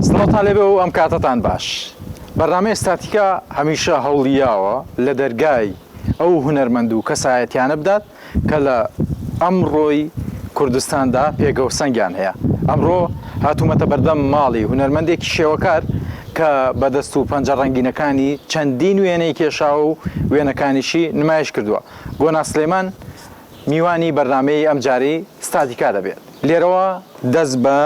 سڵاوتان لێبێ و ئەم کاتەتان باش. بەرنامەی ئێستاتیکا هەمیشە هەوڵیاوە لە دەرگای ئەو هونەرمەند و کەسایەتیانە بدات کە لە ئەمڕۆی کوردستاندا پێگە و سەنگیان هەیە. ئەمڕۆ هاتوومەتە بەردەم ماڵی هونەرمەندێکی شێوەکار کە بە دەست و پەنجە ڕەنگینەکانی چەندین وێنەی کێشاوە و وێنەکانیشی نمایش کردووە. گۆنا سلێمان میوانی بەرنامەی ئەمجارەی ستاتیکا دەبێت. لێرەوە دەست بە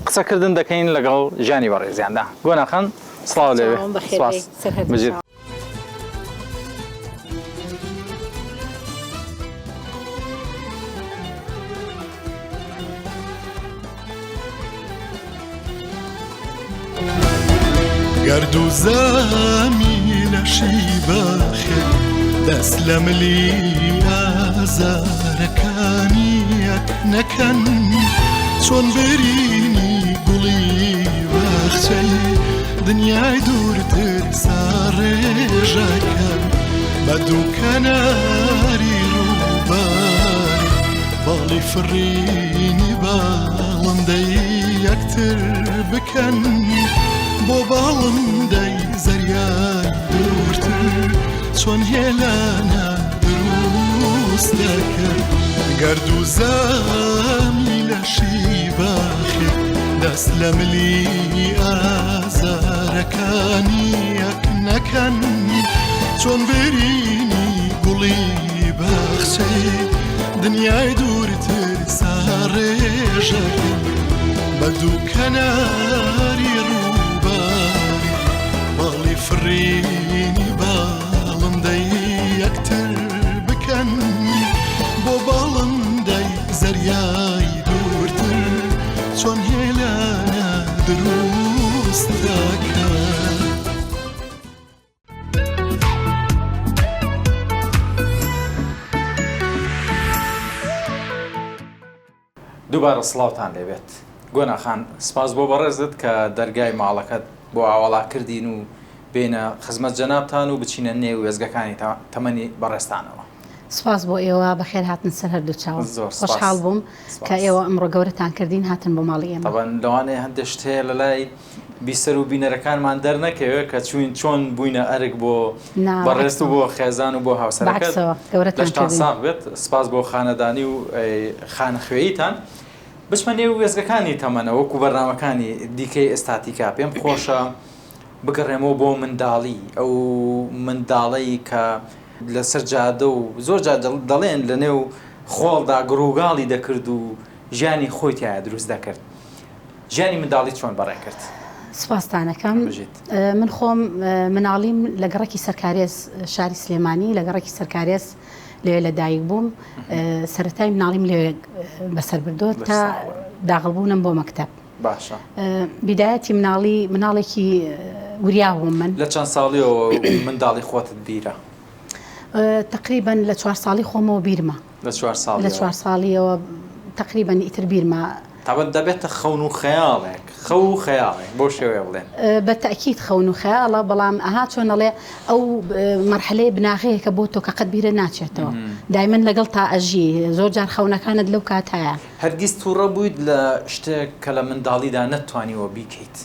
قسەکردن دەکەین لەگەڵ ژیانی بەڕێزیاندا. گۆنا خان سڵاو لێبێ. سپاس. بژیت. گەرد و زامی لەشی بەخێ دەست لە ملی ئازارەکانی یەک نەکەن چۆن برینی گوڵی باخچەی دنیای دوورتر ساڕێژەکەن بە دوو کەناری ڕووبار باڵی فڕینی باڵندەی یەکتر بکەن بۆ باڵندەی زەریای دوورتر چۆن هێلانە دروست دەکرد گەرد و زامی لەشی باخێ دەست لە ملی ئازارەکانی یەک نەکەن چۆن برینی گوڵی باخچەی دنیای دوورتر ساڕێژەکەن بە دوو کەناری ڕووباری باڵی فڕینی باڵندەی یەکتر بکەن بۆ باڵندەی زەریای دوورتر چۆن هێلانە دروست دەکەن. دووبارە سڵاوتان لێبێت گۆنا خان سپاس بۆ بەڕێزت کە دەرگای ماڵەکەت بۆ ئاوەڵا کردین و بێینە خزمەت جەنابتان و بچینە نێو وێستگەکانی تەمەنی بەڕێزتانەوە. سپاس بۆ ئێوە بەخێر هاتن سەر هەردوو چاوم زۆر سپاس. خۆشحاڵ بووم کە سپاس. ئێوە ئەمڕۆ گەورەتان کردین هاتن بۆ ماڵی ئێمە. تەبعەن لەوانەیە هەندێ شت هەیە لەلای بیسەر و بینەرەکانمان دەرنەکەوێ کە چووین چۆن بووینە ئەرک بۆ نا بەڕێزت و بەعەکسەوە بۆ خێزان و بۆ هاوسەرەکەت. بەعەکسەوە گەورەتان لەشتان کردین. ساغ بێت. سپاس بۆ خانەدانی و خانەخوێیتان. بچمە نێو وێستگەکانی تەمەنە وەکو بەرنامەکانی دیکەی ئێستاتیکا پێم خۆشە بگەڕێمەوە بۆ منداڵی ئەو منداڵەی کە لەسەر جادە و زۆر جار دەڵێن لەنێو خۆڵدا گڕوگاڵی دەکرد و ژیانی خۆی تیایا دروست دەکرد. ژیانی منداڵی چۆن بەڕێ کرد؟ سوپاستانەکەم. بژیت. من خۆم مناڵیم لە گەڕەکی سەرکارێز شاری سلێمانی لە گەڕەکی سەرکارێز لەوێ لە دایک بووم. سەرەتای مناڵیم لەوێ بەسەر بردووە تا داخڵ بوونم بۆ مەکتەب. باشە. بیدایەتی مناڵی مناڵێکی وریا بووم من. لە چەند ساڵیەوە منداڵی خۆتت بیرە؟ تەقریبەن لە چوار ساڵی خۆمەوە بیرمە. لە چوار ساڵیەوە؟ لە چوار ساڵیەوە تەقریبەن ئیتر بیرمە. تابەت دەبێتە خەون و خەیاڵێک، خەو و خەیاڵێک بەو شێوەیە بڵێن. بە تەئکید خەون و خەیاڵە، بەڵام ئەها چۆن ئەڵێ ئەو مەرحەلەیە بناغەیەکە بۆ تۆ کە قەت بیرت ناچێتەوە. دایمەن لەگەڵتا ئەژی، زۆر جار خەونەکانت لەو کاتایە. هەرگیز توڕە بوویت لە شتێک کە لە منداڵیدا نەتتوانیوە بیکەیت؟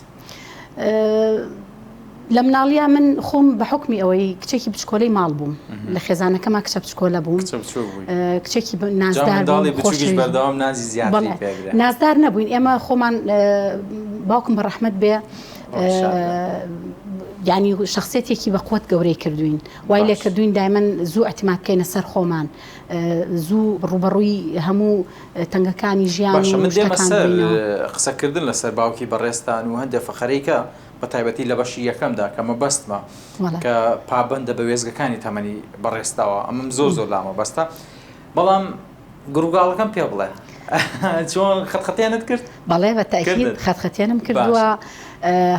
لە مناڵیا من خۆم بە حوکمی ئەوەی کچێکی بچکۆلەی ماڵ بووم لە خێزانەکەما کچە بچکۆلە بووم کچە بچووک بووی کچێکی جا نازدار بووم منداڵی بچووکیش خۆشەویست بەردەوام نازی زیاتری بەڵێ پێ ئەدرێ. نازدار نەبووین ئێمە خۆمان باوکم بە ڕەحمەت بێ ڕۆحی شاد بێ. یانی شەخسیەتێکی بە قوت گەورەی کردوین وای لێ باش. کردوین دایمەن زوو ئیعتیماد بکەینە سەر خۆمان زوو ڕووبەڕووی هەموو تەنگەکانی ژیان باشە و من دێمە شتەکان سەر بووینەوە. قسەکردن لەسەر باوکی بەڕێزتان و هەندێ فەقەرەی کە بە تایبەتی لە بەشی یەکەمدا کە مەبەستمە بەڵێ. کە پابەندە بە وێستگەکانی تەمەنی بەڕێزتەوە ئەمەم زۆر زۆر لا مەبەستە بەڵام گڕوگاڵەکەم پێ بڵێ چۆن خەتخەتێنت کرد؟ بەڵێ بە تەئکید کردت خەتخەتێنم کردووە باشە.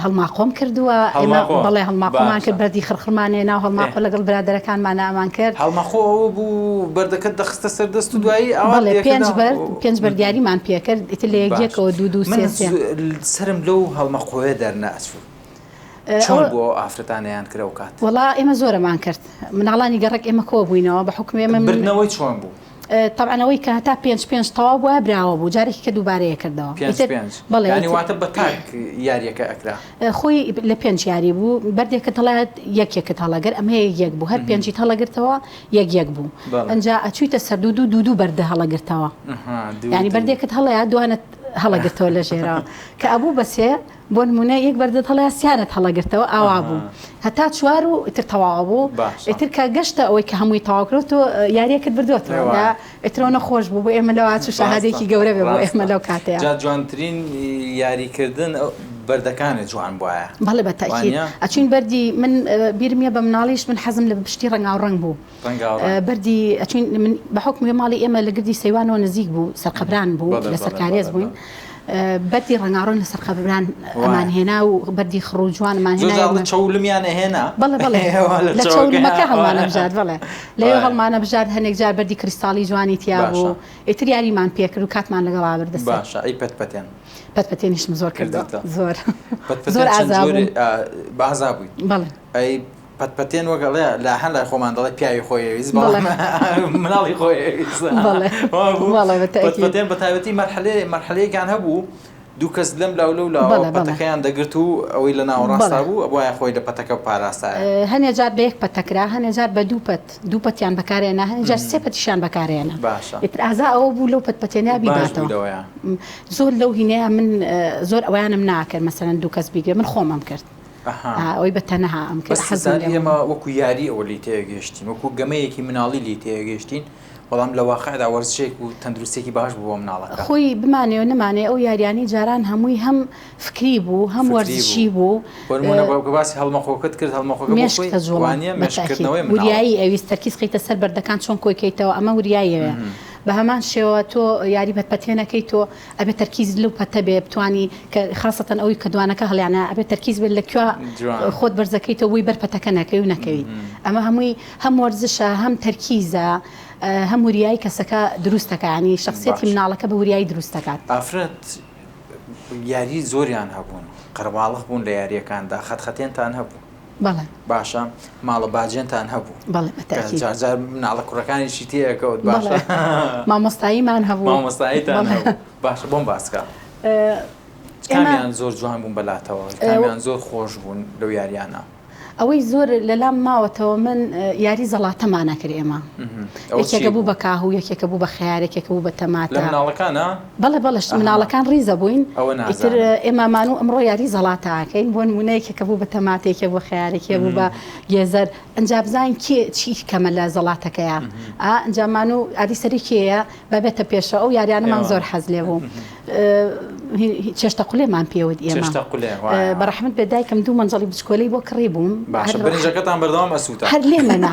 هەڵماقۆم کردووە ئێمە هەڵماقۆ بەڵێ هەڵماقۆمان کرد باشە. بەردی خڕخڕمان هێنا و ئێ. هەڵماقۆ لەگەڵ برادەرەکانمانا ئەمان کرد. هەڵماقۆ ئەوە بوو بەردەکەت دەخستە سەر دەست و دوایی ئاوات بەڵێ لێکرد پێنج و بەرد پێنج بەرد یاریمان پێکرد ئیتر لە یەک باش یەکەوە دوو دوو من سێ سێ. سەرم لەو هەڵمەقۆیە دەرنەئەچوو چۆن ئەوە بوو ئەو ئافرەتانەیان کرد ئەو کات؟ وەڵا ئێمە زۆرەمان کرد مناڵانی گەڕەک ئێمە کۆ بووینەوە بە حوکمی ئێمە من بردنەوەی چۆن بوو؟ تەبعەن ئەوەی کە هەتا پێنج پێنج تەواو بوایە براوە بوو جارێکی کە دووبارەیە کردەوە پێنج ئیتر پێنج بەڵێ یانی ئیتر واتە بە تاک یاریەکە ئەکرا. خۆی لە پێنج یاری بوو بەردێکت هەڵایەت یەک یەکت هەڵەگرت ئەمە یەک یەک بوو هەر پێنجیت هەڵەگرتەوە یەک یەک بوو بەڵێ. ئەنجا ئەچوویتە سەر دوو دوو دوو دوو بەردە هەڵەگرتەوە ئەها دوو یانی دوو. بەردێکت هەڵەیا دوانت هەڵەگرتەوە لە ژێرەوە کە ئەبوو بە سێ بۆ نمونە یەک بەردت هەڵەیا سیانت هەڵەگرتەوە ئاوا بوو هەتا چوار و ئیتر تەواو بوو باشە. ئیتر کە گەشتە ئەوەی کە هەمووی تەواو کرد تۆ یاریەکەت بردووەتەوە ئێوە. لە ئیترەوە نەخۆش بوو بۆ ئێمە لەوە چوو ڕاستە شەهادێکی گەورە بێ بۆ ڕاستە ئێمە لەو کاتەیە. جا جوانترین یاریکردن ئەو بەردەکانێ جوان بوایە بەڵێ بە تەئکید وانیە؟ ئەچوین بەردی من بیرم یە بە مناڵیش من حەزم لە شتی ڕەنگاو ڕەنگ بوو ڕەنگاوڕەنگ. بەردی ئەچوین من بە حوکمی ماڵی ئێمە لە گردی سەیوانەوە نزیک بوو سەرقەبران بوو بەڵێ لە بەڵێ سەرکارێز بەڵێ بووین بەڵێ. بەردی ڕەنگاوڕەنگ لە سەرقەبران ئەمان وایە. هێنا و بەردی خڕ و جوانمان زۆر هێنا جار ئێمە چەولمیان ئەهێنا بەڵێ بەڵێ ئێوە لە لە چەوەکەیان چەولمەکە هەڵمانەبژارد بەڵێ لەوێ وایە. هەڵمانەبژارد هەنێک جار بەردی کریستاڵی جوانی تیا باشە. بوو ئیتر یاریمان پێکرد و کاتمان لەگەڵا بردە سەر. باشە ئەی پەتپەتێن؟ پەتپەتێنیشم زۆر کردووە کردووتە. زۆر پەتپەتێن زۆر چەند ئازا جۆرێ بووم. ئا بە ئازا بوویت؟ بەڵێ. ئەی پەتپەتێن وەک ئەڵێ لە هەن لای خۆمان دەڵێ پیاوی خۆی ئەویست بەڵێ. بەڵام مناڵی خۆی ئەویست بەڵێ وابوو بەڵێ بە تەئکید. پەتپەتێن بە تایبەتی مەرحەلەیە مەرحەلەیەکیان هەبوو دوو کەس لەم لاو لەو لاوە بەڵێ بەڵێ. پەتەکەیان دەگرت و ئەوەی لە ناوەڕاستا بەڵێ. بوو ئەبوایە خۆی لە پەتەکە بپاراستایە. هەنێ جار بە یەک پەت دەکرا هەنێ جار بە دوو پەت دوو پەتیان بەکارهێنا هەنێ جار سێ پەتیشیان بەکارهێنا باشە. ئیتر ئازا ئەوە بوو لەو پەت پەتێنەیا باش بوو بیباتەوە. لەوەیا. زۆر لەو هینەیا من زۆر ئەوەیانم ناکرد مەسەلەن دوو کەس بیگرێ من خۆم ئەمکرد. ئەها. ئەوەی بە تەنها ئەم کرد بەس حەزم زانی لێ بوو. ئێمە وەکو یاری ئەوە لێی تێگەیشتین وەکو گەمەیەکی مناڵی لێی تێگەیشتین بەڵام لە واقعدا وەرزشێک و تەندروستیەکی باش بوو بۆ مناڵەکە. خۆی بمانەوێ و نەمانەوێ ئەو یاریانەی جاران هەمووی هەم فکری بوو هەم فکری وەرزشی بوو. بوو. بۆ نموونە بە باسی هەڵمەخۆکەت کرد هەڵمەخۆکە بۆ مێشک خۆی تەجوڵاند وانیە بە مێشک تەئکید. کردنەوەی مناڵە. وریایی ئەویست تەرکیز خەیتە سەر بەردەکان چۆن کۆی کەیتەوە ئەمە وریایی ئەوێ. بە هەمان شێوە تۆ یاری پەتپەتێنەکەی تۆ ئەبێ تەرکیزت لەو پەتە بێ بتوانی کە خاسەتەن ئەوی کە دوانەکە هەڵیانە ئەبێ تەرکیز بێت لە کوێ جوان. خۆت بەرزەکەیتەوە بۆی بەر پەتەکە نەکەوی و نەکەویت ئەمە هەمووی هەم وەرزشە هەم تەرکیزە هەم وریایی کەسەکە دروست دەکات یانی شەخسیەتی باشە. مناڵەکە بە وریایی دروست دەکات. ئافرەت یاری زۆریان هەبوون قەرەباڵغ بوون لە یاریەکاندا خەتخەتێنتان هەبوو؟ بەڵێ. باشە ماڵە باجێنتان هەبوو؟ بەڵێ بە کە تەئکید. جار جار مناڵە کوڕەکانیشی تێ ئەکەوت باشە؟ بەڵێ مامۆستاییمان هەبوو. مامۆستاییتان بەڵێ. هەبوو باشە بۆم باس کە. ئێمە کامیان زۆر جوان بوون بەلاتەوە کامیان زۆر خۆش بوون لەو یاریانە؟ ئەوەی زۆر لەلام ماوەتەوە من یاری زەڵاتەمان ئەکرد ئێمە یەکێکە بوو بە کاهو یەکێکە بوو بە خەیار یەکێکە بوو بە تەماتە لە مناڵەکانە؟ بەڵێ بەڵێ مناڵەکان ڕیزە بووین ئیتر ئێمەمان و ئەمڕۆ یاری زەڵاتە ئەکەین بۆ نموونە یەکێکە بوو بە تەماتە یەکێک بوو خەیار یەکێ بوو بە گێزەر ئەنجا بزانین کێ چی کەمە لە زەڵاتەکەیا ئا ئەنجامان و ئادی سەری کێیە با بێتە پێشەوە ئەو یاریانەمان زۆر حەز لێ بوو چێشتە قولێمان پێوت ئێمە بە ڕەحمەت بێ دایکم دوو مەنجەڵی بچکۆلەی بۆ کڕی بووم باشە برنجەکەتان بەردەوام ئەسووتا هەر لێمەنا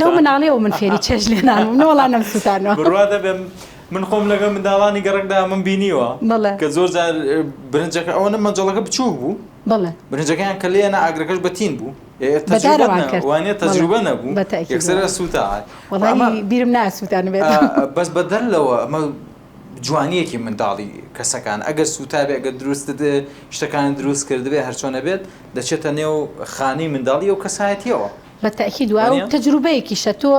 لەو مناڵیەوە من فێری چێژ لێنان بووم نەوەڵا نەمسووتانەوە بڕوا دەبێم من خۆم لەگەڵ منداڵانی گەڕەکدا من بینیوە کە زۆر جار برنجەکە ئەوەنە مەنجەڵەکە بچووک بوو برنجەکەیان کە لێنا ئاگرەکەش بەتین بوو وانە تەجروبە نەبوو یەکسەر سووتا بیرم ناسووتان بێت بەس بەدەر لەوە ئەمە جوانیەکی منداڵی کەسەکان ئەگەر سووتابێ ئەگەر دروست شتەکان دروست کردبێ هەرچۆنە بێت دەچێتە نێو خانەی منداڵی ئەو کەسایەتیەوە. بە تەئکید وایە و تەجروبەیەکیشە تۆ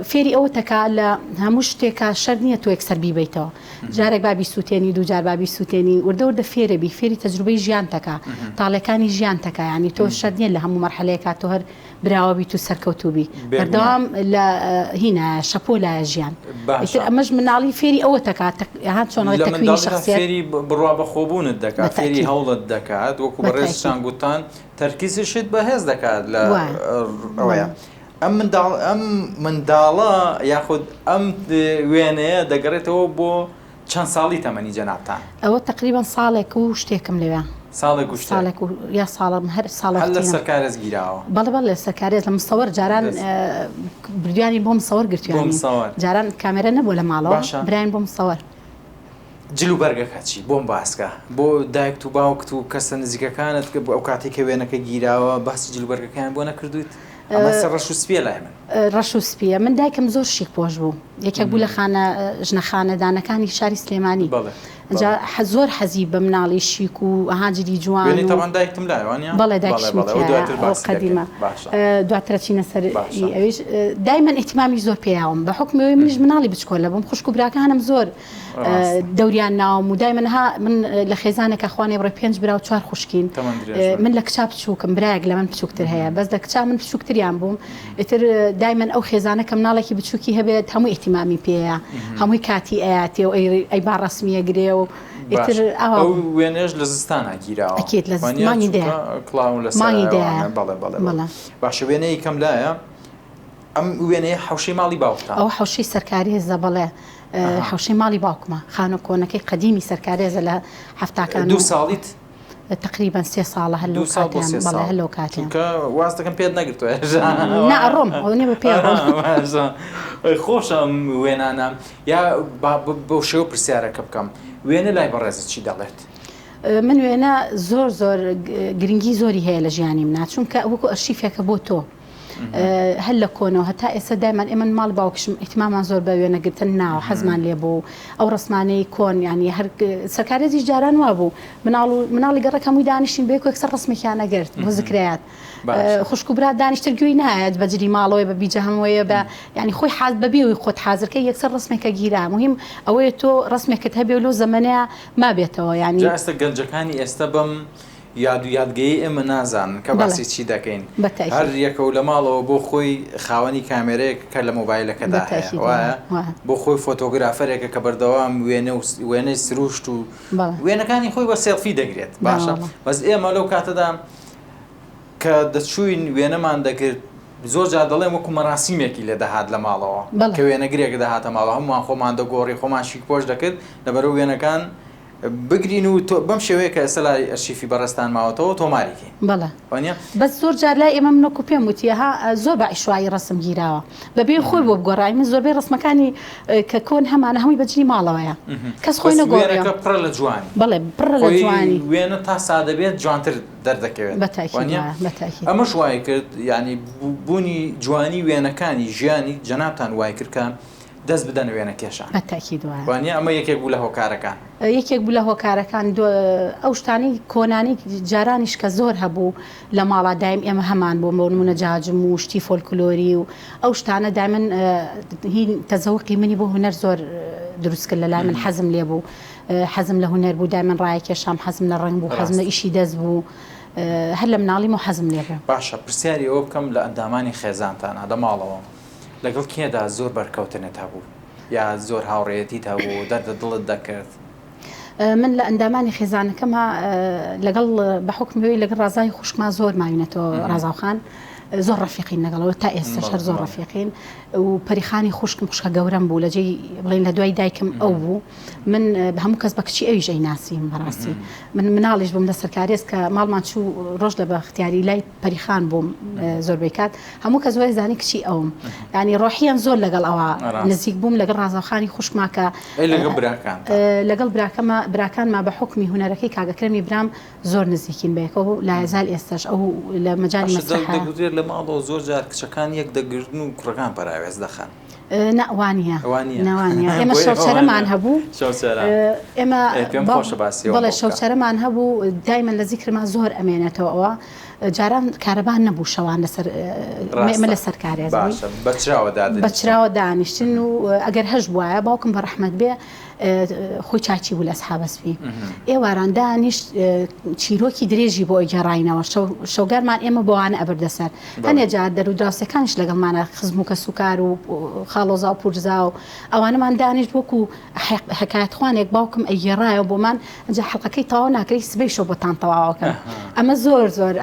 فێری ئەوە تەکا لە هەموو شتێکا شەرت نییە تۆ یەکسەر بیبەیتەوە جارێک با بیسووتێنی دوو جار با بیسووتێنی وردە وردە فێرە بی فێری تەجروبەی ژیان تەکا تاڵیەکانی ژیان تەکا یانی تۆ شەرت نییە لە هەموو مەرحەلەیەکا تۆ هەر براوە بیت و سەرکەوتوو بی بەردەوام لە هینایە شەپۆلایە ژیان ئیتر ئەمەش مناڵی فێری ئەوە تەکا ها چۆن لە تەکوینی منداڵیدا شەخسیەت فێری بڕوا بەخۆبوونت دەکات فێری بەتەئکید هەوڵت دەکات وەکو بەتەئکید بەڕێزتان گوتتان تەرکیزیشت بەهێز دەکات لە وایە ئەوەیە بەڵێ. ئەم منداڵ ئەم منداڵە یاخود ئەم وێنەیە دەگەڕێتەوە بۆ چەند ساڵی تەمەنی جەنابتان؟ ئەوە تەقریبەن ساڵێک و شتێکم لەوێ. ساڵێک و شتێک. ساڵێک و یا ساڵم هەر ساڵە هەر لە شتینە. سەرکارێز گیراوە؟ بەڵێ بەڵێ لە سەرکارێز لە مستەوەر جاران دەست. بردویانین بۆ مستەوەر بۆ گرتویانین. مستەوەر. جاران کامێرە نەبووە لە ماڵەوە باشە. براین بۆ مستەوەر. جل و بەرگەکە چی؟ بۆم باسکە. بۆ دایکت و باوکت و کەسە نزیکەکانت کە ئەو کاتەی کە وێنەکە گیراوە باسی جل و بەرگەکەیان بۆ نەکردوویت؟ ئەمە سەر ڕەش و سپییە لای من. ڕەش و سپییە. من دایکم زۆر شیک پۆش بوو. یەکێک بوو لە خانە ژنە خانەدانەکانی شاری سلێمانی. بەڵێ. ئینجا زۆر حەزی بە مناڵی شیک و ئەها جلی جوان وێنەی تەبعەن دایکتم لایە وانیە؟ بەڵێ دایکیشم تیایە ئەوە قەدیمە دواتر ئەچینە سەر ئەویش دایمەن ئیهتیمامی زۆر پێیاوم بە حوکمی ئەوەی منیش مناڵی بچکۆلە بووم خوشک و براکانم زۆر دەوریان ناوم و دایمەن ها من لە خێزانێکە خوانێ بڕێ پێنج برا و چوار خوشکین من لە کچا بچووکم برایەک لە من بچووکتر هەیە بەس لە کچا من بچووکتریان بووم ئیتر دایمەن ئەو خێزانە کە مناڵێکی بچووکی هەبێت هەموو ئیهتیمامی پێیە هەمووی کاتی ئەیاتێ و ئەی با ڕەسمیە گرێ و ئیتر ئاوا ئەو وێنەیەش لە زستانا گیراوە ئەکید لە زستان مانگی دەیە کڵاو لە مانگی دەیە بەڵێ بەڵێ بەڵێ باشە وێنەیەکم لایە ئەم وێنەیە حەوشەی ماڵی باوکتان ئەو حەوشەی سەرکارێزە بەڵێ حەوشەی ماڵی باوکمە خانوو کۆنەکەی قەدیمی سەرکارێزە لە حەفتاکان دوو ساڵیت تەقریبەن سێ ساڵە هەر لەو کاتەیان بەڵێ هەر لەو کاتەیان. چونکە واز دەکەم پێت نەگرتووە هێشتا. نا ئەڕۆم ئەوە نییە بە پێ ئەڕۆم. خۆشە ئەم وێنانە یا با بەو شێوە پرسیارەکە بکەم وێنە لای بەڕێزت چی دەڵێت؟ من وێنە زۆر زۆر گرنگی زۆری هەیە لە ژیانی منا چونکە وەکو ئەرشیفێکە بۆ تۆ. هەر لە کۆنەوە هەتا ئێستا دایمان ئێمە ماڵی باوکیشم ئیهتیمامان زۆر بە وێنەگرتن ناوە حەزمان لێ بوو ئەو ڕسمانەی کۆن یانی هەر سەرکارێزیش جاران وابوو مناڵ و مناڵی گەڕەک هەمووی دانیشتین بەیەکەوە یەکسەر ڕسمێکیان ئەگرت بۆ زکرەیات خوشک و برا دانیشتر گوێی نایەت بە جلی ماڵەوەی بە بیجەهەمەوەیە بە یانی خۆی حاز بەبێ ئەوەی خۆت حازرکەی یەکسەر ڕسمێکە گیرا مهم ئەوەیە تۆ ڕسمێکت هەبێ و لەو زەمەنەیە مابێتەوە یانی جا ئێستا گەنجەکانی ئێستا بەم یاد و یادگەیەی ئێمە نازانن کە باسی چی دەکەین. هەر یەکە و لە ماڵەوە بۆ خۆی خاوەنی کامێرەیەکە کە لە مۆبایلەکەدا هەیە وایە؟ بۆ خۆی فۆتۆگرافەرێکە کە بەردەوام وێنە و وێنەی سروشت و وێنەکانی خۆی بە سێڵفی دەگرێت باشە بەس ئێمە لەو کاتەدا کە دەچووین وێنەمان دەگرت زۆر جار دەڵێم وەکو مەراسیمێکی لێ دەهات لە ماڵەوە کە وێنەگرێک دەهاتە ماڵەوە هەمووان خۆمان دەگۆڕی خۆمان شیکپۆش دەکرد لەبەرەو وێنەکان بگرین و تۆ بەم شێوەیە کە ئێستا لای ئەرشیفی بەڕێزتان ماوەتەوە تۆماری کەین. بەڵێ. وانیە؟ بەس زۆر جار لای ئێمە من وەکو پێم وتی ها زۆر بە عیشوایی ڕەسم گیراوە بە بێ خۆی بۆ بگۆڕای من زۆربەی ڕەسمەکانی کە کۆن هەمانە هەمووی بە جلی ماڵەوەیە کەس خۆی بەس نەگۆڕیوە. وێنەکە پڕە لە جوانی. بەڵێ پڕە لە خۆی جوانی. وێنە تا سادە بێت جوانتر دەردەکەوێت. بە تاکید وانیە؟ وایە بە تاکید. ئەمەش وای کرد یانی بوونی جوانی وێنەکانی ژیانی جەنابتان وای کرد کە دەست بدەنە وێنەکێشان. بە تەئکید وایە. وانیە؟ ئەمە یەکێک بوو لە هۆکارەکان. یەکێک بوو لە هۆکارەکان. ئەو شتانەی کۆنانەی جارانیش کە زۆر هەبوو لە ماڵا دایم ئێمە هەمان بوو بۆ نموونە جاجم و شتی فۆلکلۆری و ئەو شتانە دایمەن هین تەزەوقی منی بۆ هونەر زۆر دروست کرد لە لای من حەزم لێ بوو حەزم لە هونەر بوو دایمەن ڕایەکێشام حەزم لە ڕەنگ بوو حەزم لە ئیشی دەست بوو هەر لە مناڵیمەوە حەزم لێ بوو. باشە پرسیاری ئەوە بکەم لە ئەندامانی خێزانتانا لە ماڵەوە لەگەڵ کێدا زۆر بەرکەوتنت هەبوو یا زۆر هاوڕێیەتیت هەبوو دەردە دڵت دەکرد؟ من لە ئەندامانی خێزانەکەما لەگەڵ بە حوکمی ئەوەی لەگەڵ ڕازای خوشکما زۆر ماوینەتەوە ڕازاو خان زۆر ڕەفیقین لەگەڵەوە تا ئێستاش هەر زۆر ڕەفیقین و پەریخانی خوشکم خوشکە گەورەم بوو لە جێی بڵێن لە دوای دایکم ئەو بوو من هەموو کەس بە کچی ئەویش ئەیناسیم بەڕاستی من مناڵیش بووم لە سەرکارێز کە ماڵمان چوو ڕۆژ لە بەختیاری لای پەریخان بووم زۆربەی کات هەموو کەس وای زانی کچی ئەوم یانی ڕۆحیان زۆر لەگەڵ ئەوە نزیک بووم لەگەڵ ڕازاوخانی خوشکما کە لەگەڵ براکان لەگەڵ براکەمە براکانما بە حوکمی هونەرەکەی کاک ئەکرەمی برام زۆر نزیکین بەیەکەوە لایەزال ئێستاش ئەو لە مەجالی مەسرەحە دەگوترێت لە ماڵەوە زۆر جار کچەکان یەک دەگرن و کوڕەکان پەراوێز دەخەن. نا وانیە نا وانیە ئێمە شەوچەرەمان هەبوو ئێمە بەڵێ شەوچەرەمان هەبوو دایمەن لە زیکرما زۆر ئەمێنێتەوە ئەوە جاران کارەبان نەبوو شەوان لەسەر ئێمە لەسەر کارێز بەچراوە دانیشتن و ئەگەر هەش بواە باوکم بە ڕەحمەت بێ خۆی چاکی بوو لە ئەسحابە سپی ئێواران دانیشت چیرۆکی درێژی بۆ ئەگێڕاینەوە شەوگارمان ئێمە بۆوانە ئەبردە سەر هەنێ جار دەر و دراوسێکانیش لەگەڵمانە خزم و کەسوکار و خاڵۆزا و پورزا و ئەوانەمان دانیشت وەکو حکایەتخوانێک باوکم ئەگێڕایەوە بۆمان ئەجا حەڵقەکەی تەواو ناکرێ سبەی شەو بۆتان تەواوەکەم ئەمە زۆر زۆر